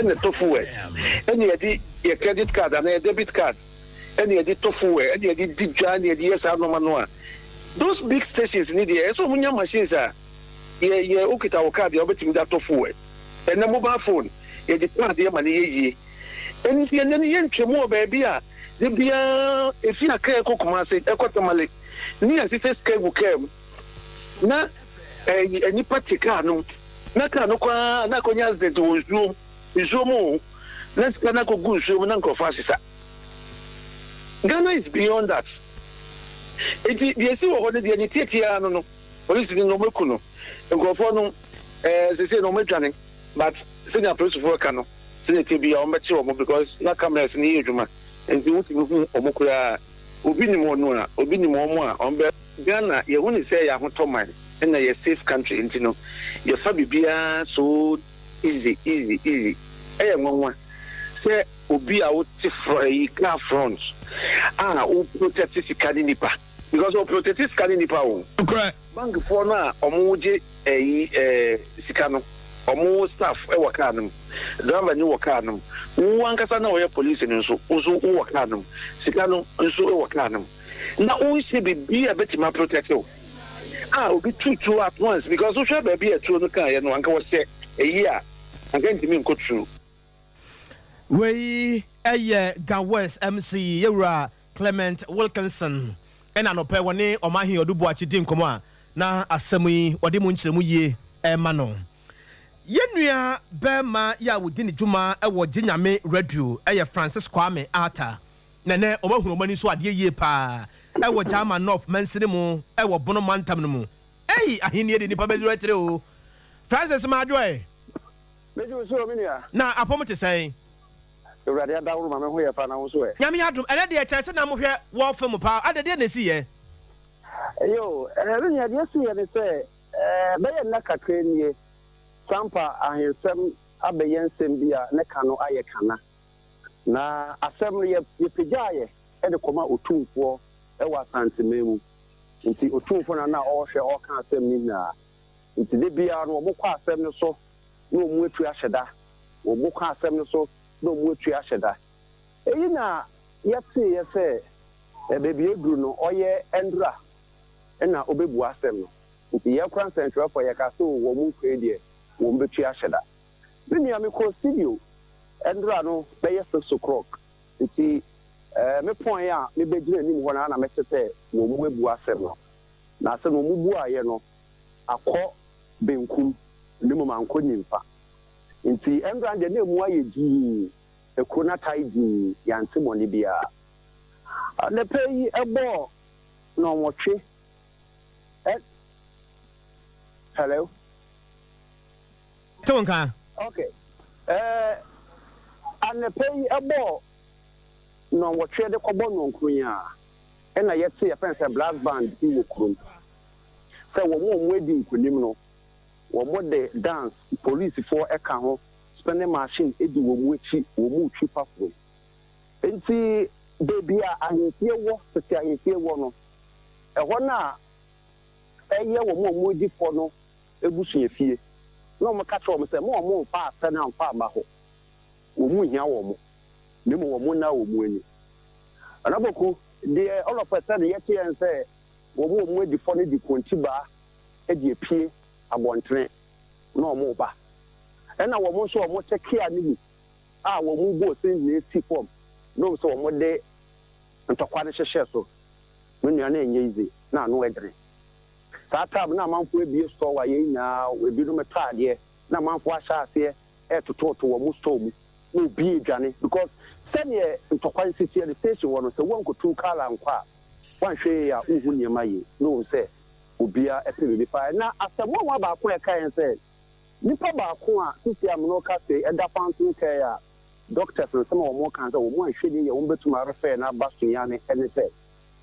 na ɛtɔ fuel, ɛna yɛde yɛ credit card anaa yɛ debit card ɛna yɛde tɔ fuel, ɛna yɛde di dwa, ɛna yɛde yɛ saa nneɛma no a, those big stations ni deɛ ɛsɛ wɔn nya machines a yɛ yɛ okita wɔ card a wobɛtumi de atɔ fuel. Ɛnɛ mobile phone yɛde tɔ adeɛ ma no yɛ yie. Ɛnti ɛnɛ no yɛntwa mu wɔ baabi a da biara efi Accra ɛkɔ Kumasi ɛkɔ Tamale ne yɛasesɛ sika agu kaa mu na ɛɛ nnipa te kaa no mu. Na car no kɔ ara na akɔnya accident wɔ nsuo nsuo mu o, na sika no akɔgu nsuo mu na nkurɔfoɔ asesa. Ghana is beyond that. Enti deɛ ɛsi wɔ hɔ no deɛ ne tiatia ara no no, polisini no wɔaku no, nkurɔfoɔ no ɛɛ sesei no wɔadwane but sɛnea apolisifoɔ ka no sɛnea ɛteɛ biara wɔbɛkye wɔn because na cameras no yɛ adwuma nti wotumi hu wɔn koraa. Obi nim wɔn a, obi nim wɔn a wɔbɛ. Ghana yɛhu no sɛ yɛ ahotɔ man ɛna yɛ safe country nti no yɛfa biribiara so easy easy easy ɛyɛ nwanwa sɛ obi a wote frɔ ɛyi car front a wo protect sika ne nipa because wɔ protect sika ne nipa o. Nokorɛ. Bank foɔ no a ɔmo gye ɛyi ɛɛ sika no ɔmo staff ɛwɔ car no mu driver ni wɔ car no mu wo ankasa na ɔyɛ police no nso wo nso wo wɔ car no mu sika no nso ɛwɔ car no mu. na wonhyɛ biribi a ɛbɛtumi aprotect wo a obi tu tuo at once because wohwɛ baabi a tuo no kaeɛ no anka wɔhyɛ ɛyi a anka ntumi nkɔ true. Wei yɛ Ga West MC Yɛwura Clement Wilkinson ɛna anɔpa yi wɔne Ɔmanhene Ɔdo Boakye di nkɔmmɔ a na asɛm yi wɔde mu nkyerɛmu yie rema no. Yɛn nua barima yi a ɔdi ne dwuma wɔ Gye Nyame Radio yɛ Francis Kwame Arthur. Na nnɛ wɔahunu wɔn ani so adeɛ yie paa wɔ German North mansini mu wɔ Bono mantam no mu. Ei, ahennie de nnipa bɛduru akyire o. Francis Madwoe. Megye wo so o, me nua. Na apɔm te sɛn? Awurade adaworo ma me ho yɛ paa, na wo nso ɛ? Nyame adom, ɛnɛ deɛ kyerɛ sɛ na mohwɛ war film paa, adɛ deɛ na ɛsiiɛ? Yoo, me nua, deɛ ɛsiiɛ ne sɛ, bɛyɛ nna kakra nie, Sampa ahensɛm abɛyɛ nsɛm bi a ne ka no ayɛ kana. Na asɛm no yɛ yɛpagyaa yɛ de kɔma Otumfoɔ wɔ Asanteman mu. Nti Otumfoɔ na na ɔrehwɛ ɔreka asɛm no nyinaa. Nti da biara no wɔkɔ asɛm no so na wɔn atu ahyɛ da. Wɔkɔ asɛm no so na wɔn atu ahyɛ da. Eyi na yɛteeɛ sɛ baabi aduru no ɔyɛ Ndura na ɔbɛbua asɛm no. Nti yɛn koraa nsɛntwerɛfoɔ yɛkaa sɛ oo wɔn nkɔ yi deɛ wɔn bɛtu ahyɛ da. Me nua mekɔɔ studio ndora no bɛyɛ six o'clock nti me pɔn a me bɛgyina anim hɔ no ara na mɛte sɛ wɔn mu abu asɛm no. Na asɛm no wɔn buaeɛ no akɔ benkum na mmom ankɔ nimfa. Nti ndora no deɛ na ɛmu ayɛ dinn, ekuro no atae dinn, yɛante bɔne biara. Anɔpa yi ɛbɔɔ nnɔnwɔtwe ɛ Hello. Te wo nka. Ok. Ɛɛ anɔpa yi ɛbɔɔ nnɔnwɔtwe de kɔbɔ nnɔnkron yi ara ɛna yɛte yɛfrɛ no sɛ brass band bi wɔ kurom sɛ wɔn a wɔadi nkunim no wɔde dance polisifoɔ ka ho spinning machine di wɔn akyi wɔn retwi fa kurom. Enti baabi a ahemfie wɔ, tete ahemfie wɔ no, ɛhɔ na ɛyɛ wɔn a wɔadi fɔ no abusuafie. Na wɔka kyerɛ wɔn sɛ, Mo a wɔmfa asɛ no amfa amma hɔ, wɔn nhia wɔn, na mmom wɔnna wɔn ani. Nana Poku, deɛ all of a sudden yɛte yɛn sɛ wɔn a wɔadi fɔ no de kontibaa de apue abɔntene na wɔreba. Ɛnna wɔn nso a wɔte kea no mu a wɔn bɔɔ sɛ nyinaa si fam na wɔn sɛ wɔn de ntɔkwa no hyehyɛ so. Me nua na ɛnyɛ easy na ano ɛdene. Saa time na amanfoɔ abue store wa yɛn nyinaa ebinom tɔ adeɛ na amanfoɔ ahyɛ aseɛ ɛtototo wɔn store mu na obi redwane because sɛdeɛ ntɔkwa no si teɛ no station hɔ no sɛ woankotu car ankɔ a woanhwɛ yie a wonhu nneɛma yie na wɔn sɛ obiara ɛpɛ biribi paa. Na asɛm nwanwa baako a ɛka yɛn sɛ Nipa baako a sisi a mene wo kasa yi ɛda fountain care a doctors nsɛm a wɔn ka sɛ wɔn anhwɛ no yie a wɔn bɛtum a refer no aba Sunyani ɛne sɛ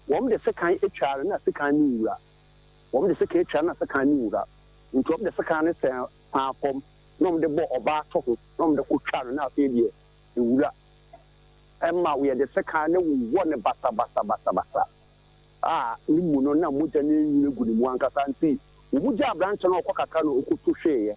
wɔn de sekan atwaa no na sekan no nwura wɔn de sekan atwaa no na sekan no nwura nti wɔn de sekan no sɛn saa fam na wɔn de bɔ ɔbaa to ho na wɔn de kɔ twa no na afei deɛ nwura ɛma wɔyɛ de sekan no wowɔ no basabasabasabasa a ne mu no na mogya no renwini gu ne mu ankasa nti, wɔgyaa aberanteɛ no a ɔkɔ kakra na ɔkɔtu hweeɛ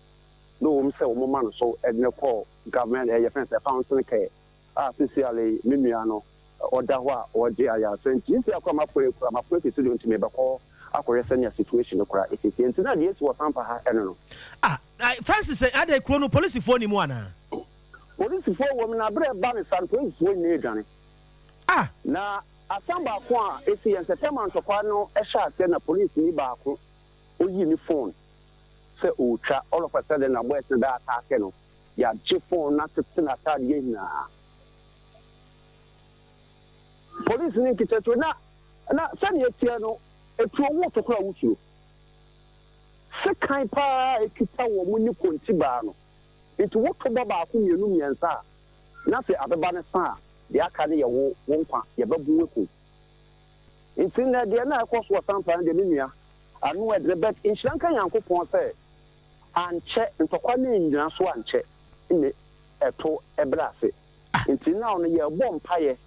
na wɔn sɛ wɔn ma no so de no kɔɔ government ɛɛ yɛfrɛ no sɛ fountain care a seesei ara yi me nua no ɔda hɔ a ɔregye ayaresa nti seesei ara koraa mapɔn akura mapɔn afiri studio nti mebɛkɔ akɔhwɛ sɛnea situation no koraa ɛsiesie nti na deɛ asi wɔ Sampa ha ɛno no. Ah Francis adɛn kuro no polisifoɔ nni mu anaa? Polisifoɔ wɔ mu na berɛ ɛba no saa no polisifoɔ nyinaa redwane. Ah! Na Asɛm baako a esi yɛn sɛ Thelma ntɔkwa no hyɛɛ aseɛ na polisini baako oyii ne phone sɛ ɔretwa, all of a sudden na boys no bɛ ataake no, yɛagye phone no atete n'ataadeɛ nyinaa. Polisini nkita tuo na na sɛdeɛ ɛteɛ no etuo woto koraa wosuro. Sekan paa a ekita wɔn ne kontibaa no, nti woto bɔ baako mmienu mmiɛnsa a na sɛ abɛba no sa a, deɛ aka no yɛ wo, wo nkwa, yɛbɛbo wo akum. Nti nnɛ deɛ na ɛkɔ so wɔ Sampa no deɛ me nua, ano ɛdene but nhyira nka Nyankopɔn sɛ ankyɛ, ntɔkwa no annyina so ankyɛ ne ɛto brɛ ase. Nti now no yɛrebɔ mpaeɛ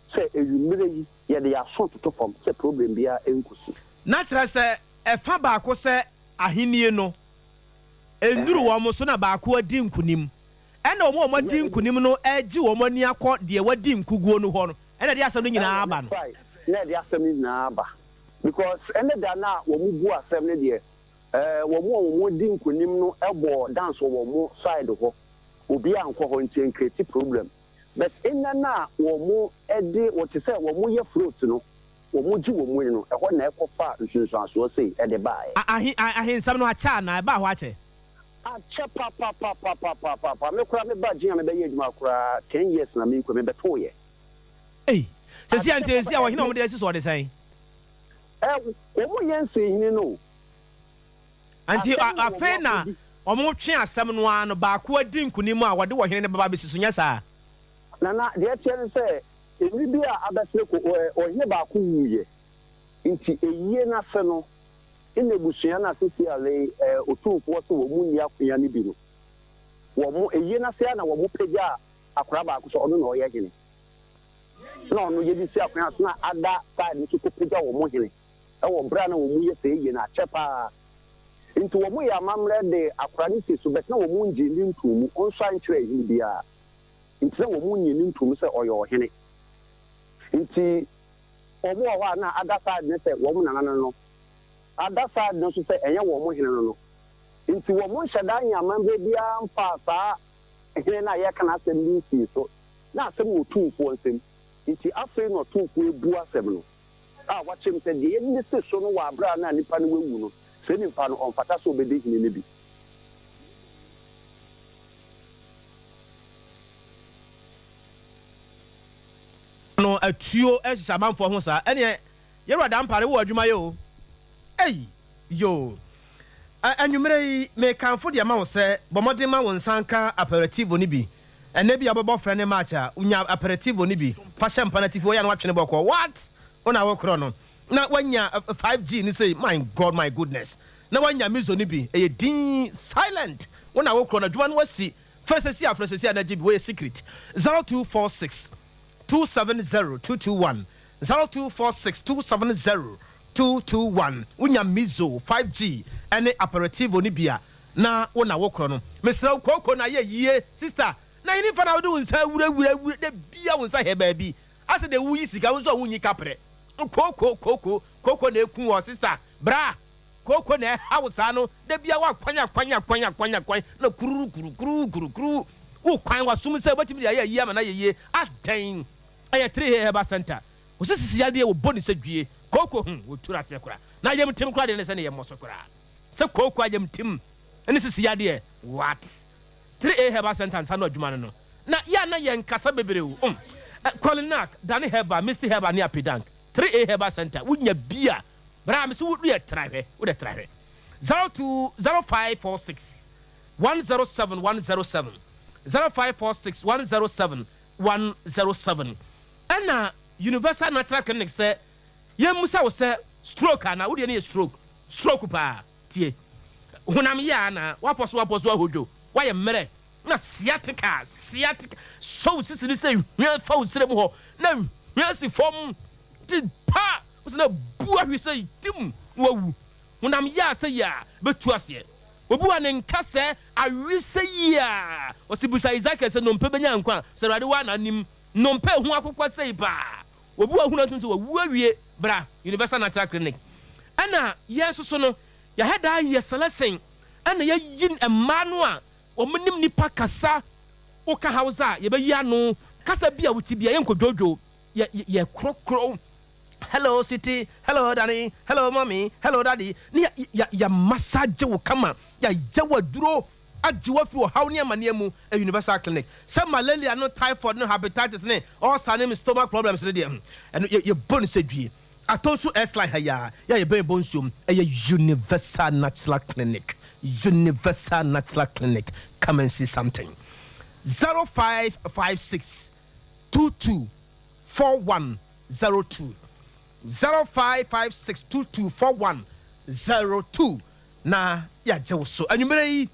sɛ anwummerɛ yi yɛde yɛn aso toto fam sɛ problem biara nkosi. Na kyerɛ sɛ ɛfa baako sɛ ahennie no nnuru wɔn so na baako adi nkonim. Ɛna wɔn a wɔadi nkonim no regye wɔn ani akɔ deɛ wadi nkuguo no hɔ no, ɛna ɛde asɛm no nyinaa aba no. Na ɛde asɛm no nyinaa aba because ɛne da no a wɔn bu asɛm no deɛ ɛɛ wɔn a wɔn adi nkonim no bɔɔ dance wɔ wɔn side hɔ, obiara ankɔ hɔ nti ɛncreate problem but nnɛ no a wɔn de wɔte sɛ wɔn yɛ float no wɔn gye wɔn ani no ɛhɔ na ɛkɔfaa nsunsuansoɔ sei ɛde baeɛ. Ahe ahensɛm no akyɛ anaa? Ɛbaa hɔ akyɛ? Akyɛ papapapapapapa me koraa me ba gyen a me bɛyɛ adwuma koraa ten years na me kɔ me bɛ too yɛ. Ei sɛsi a nti sɛsi a ɔhene a wɔn de asi so ɔde sɛn. Ɛ wɔn yɛ nsɛnhini no o. Nti Asɛm na wɔn afei na akɔdi. wɔn twe asɛm no ara no baako adi nkunim a wɔde ɔhene no bɛba abɛsi so nyɛ saa? Nana deɛ ɛteɛ ne sɛ mmere bi a abɛsene kɔ ɛ ɔhene baako wuiɛ nti ayie no ase no Nna ebusua no a seseiara otumfoɔ se wɔn nni akonya no bi no, wɔn eyie no ase ara na wɔn pagyaa akora baako sɛ ɔno na ɔyɛ hene. Na ɔno yɛde si akonya ase na ada side no nso kɔpagya wɔn hene wɔ berɛ a na wɔn yɛ saa eyie no akyɛ paa. Nti wɔn yɛ amammerɛ de akora no si so but na wɔn ngyee no ntoo mu, ɔnsua nkyerɛɛ hene biara. Nti na wɔn nnyee no ntoo mu sɛ ɔyɛ ɔhene. Nti Wɔn wɔ hɔ a na ada side no sɛ wɔn nana no no, ada side no nso sɛ ɛnyɛ wɔn hene no no. Nti wɔn nhyɛ da nyɛ amammerɛ biara mfaa saa hene no a yɛreka n'asɛm no nsii so. Na asɛm wɔ Otumfoɔ nsam. Nti afei na Otumfoɔ abu asɛm no a wakyerɛ mu sɛ deɛ yɛde no si so no wɔ aberɛ a na nipa no wawu no, saa nipa no ɔmfata sɛ ɔbɛdi hene no bi. No. Atuo hyehyɛ amanfoɔ ho saa. Ɛneɛ Yɛwura Dampare wowɔ adwuma yɛ o. Ei! Yoo. Anwummerɛ yi, mekamfo de ama wo sɛ bɔ mmɔden ma wo nsa nka aperitivo no bi. Ɛnnɛ bi a wobɛbɔ frɛ ne match a, nya aperitivo no bi fa hyɛ mpa no atifi hɔ yɛ a na woatwene bɔkɔɔ. What? Wo na wokorɔ no na woanya 5G no sei, my God, my goodness. Na woanya Mizo no bi, ɛyɛ dinn, silent. Wo na wokorɔ no, adwuma no asi. Frɛ seesei a, frɛ seesei a na gye bi, wei yɛ secret. 0246 270 221, 0246 270 221 Wonya Mizo 5G ne Aperitivo no bi a, na wo na wokorɔ no. Mesrɛ wo, kooko no ayɛ yie, sister. Na henefa na wode wo nsa awurawura awura da bia wo nsa hɛ baabi asɛ deɛ woyi sika, wo nso a wonyi kaprɛ. Kooko, kooko, kooko na ɛku wɔ, sister. Bra, kooko na ɛha wo saa no, da bia woakwan akwan akwan akwan akwan na kururu kuru kuru kuru kuru. Wo kwan w'asom sɛ wobɛtumi de ayɛ ayie ama no ayɛ yie. Adɛn? Ɛyɛ 3A Herbal Center. Wo se sisi yadeɛ wo bɔ ne sɛ dwie kooko hmm wo turu aseɛ kora na ayam tim kora deɛ ne sɛ ne yɛ mmɔso koraa sɛ kooko ayam tim ne sisi yadeɛ what 3A herbal center nsa no adwuma no no na yɛ a na yɛ nkasa bebree o um Kolinak Dane herbal Misty herbal ne Apidank 3A herbal center wo nya bi a bra me se wo deɛ tra hwɛ wo deɛ tra hwɛ 02 0546 107 107 0546 107 107 Ɛna Universal Natural Clinic sɛ yɛmmisa wo sɛ stroke anaa? Wo deɛ no yɛ stroke, stroke paa. Tie, honam yea anaa? Woapɔ so apɔ so ahodwo, woayɛ mmerɛ, na sciatica, sciatica, sɔ wo sisi no sɛ hwia fa wo srɛ mu hɔ, na hwia si fam, ti pa, wo sɛ na bu ahwe sɛ tim, na wawu. Honam yea sɛ yea, bɛtu aseɛ. Obi wɔ ne nka sɛ awe sɛ yea, ɔse bisa Ezekiel sɛ nnompe bɛnya nkwa a, sɛ Awurade wo ara na anim. Nnompe ho akokwa sei paa. Obi wɔ hunu atum sɛ wawu awie bra Universal Natural Clinic. Ɛna yɛn nso so no yɛahɛ daa yɛ selection ɛna yɛyi mmaa no a wɔn nim nipa kasa woka Hausa a yɛbɛyi ano kasa bi a wote bi a yɛnkɔ dwodwo yɛ yɛ korokoro hello sweetie hello darling hello mommy hello daddy ne yɛ yɛ yɛ massage wo kama yɛayɛ wo aduro agye wo afiri ɔhaw ne amaneɛ mu ɛ Universal Clinic. Sɛ malaria no, typhoid no, hepatitis ne ulcer ne stomach problems no deɛ, ɛno yɛ yɛbɔ no sɛ dwie. Atɔ nso S-line ha yi ara, yɛ a yɛbɛn bɔ nsuom, ɛyɛ Universal Natural Clinic. Universal Natural Clinic, come and see something. 0556 22 4102 0556 22 4102 na yɛagye wo so. Anwummerɛ yi,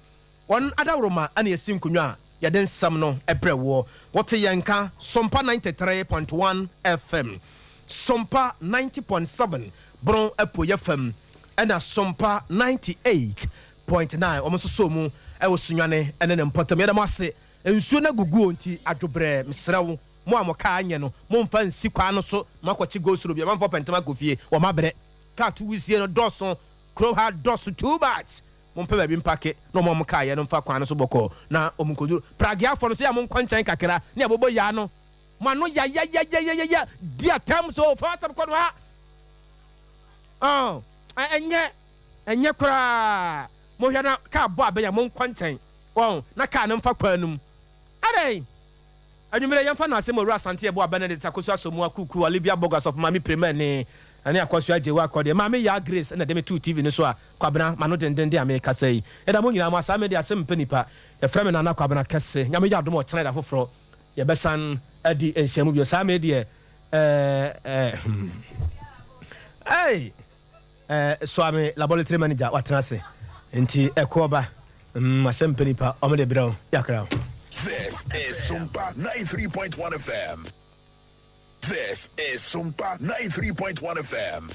wɔn adaworoma na yɛsi nkonnwa a yɛde nsɛm no brɛ woɔ. Wote yɛn nka Sompa 93.1 FM, Sompa 90.7 Bono Apueeɛ fam, ɛna Sompa 98.9 wɔn nso sɔɔ mu wɔ Sunyani ne ne mpɔtam. Yɛda mo ase. Nsuo no agugu o nti adwobrɛ mesrɛ wo, mo a mo kaa nyɛ no, momfa nsi kwan no so moakɔkye go slow bi. Amanfoɔ pɛ ntɛm akɔ fie, wɔn abrɛ. Kaa to wusie no dɔɔso. Kurom ha dɔso too much mompɛ baabi mpake na ɔmo a ɔmo kaayɛ no mfa kwan no so bɔkɔɔ na ɔmo nkɔduru prageafoɔ no so yɛ a monkɔ nkyɛn kakra ne abobo yaa no mo ano yayayayayaya di atɛm so fa w'asɛm kɔ noa oh ɛnyɛ ɛnyɛ koraa mohwɛ na kaa bɔ abɛn a monkɔ nkyɛn wɔn na kaa no mfa kwan no mu adɛn Anwumerɛ yɛmfa no asɛm Owura Asante Yeboah Benedict Akosua Asamoah Kuku Olivia Bogas of Maame Prema ne ne Akosua Agyewaa Kɔdeɛ Maame Yaa Grace na ɛde me too TV no so a Kwabena m'ano dendenden a merekasa yi Yɛda mo nyinaa mo ase Ame deɛ asɛm mpɛ nipa Yɛfrɛ me Nana Kwabena Kɛse Nyame yɛ adom a ɔkyena da foforɔ yɛbɛsan adi nhyiamu bio Saa me deɛ eh eh hmm Ei! Eh Suame laboratory manager watena ase nti ɛkoɔ ba mm asɛm pɛ nipa ɔmo de brɛ wo yakra o. This is Sumpa 93.1 FM. This is Sumpa 93.1 FM.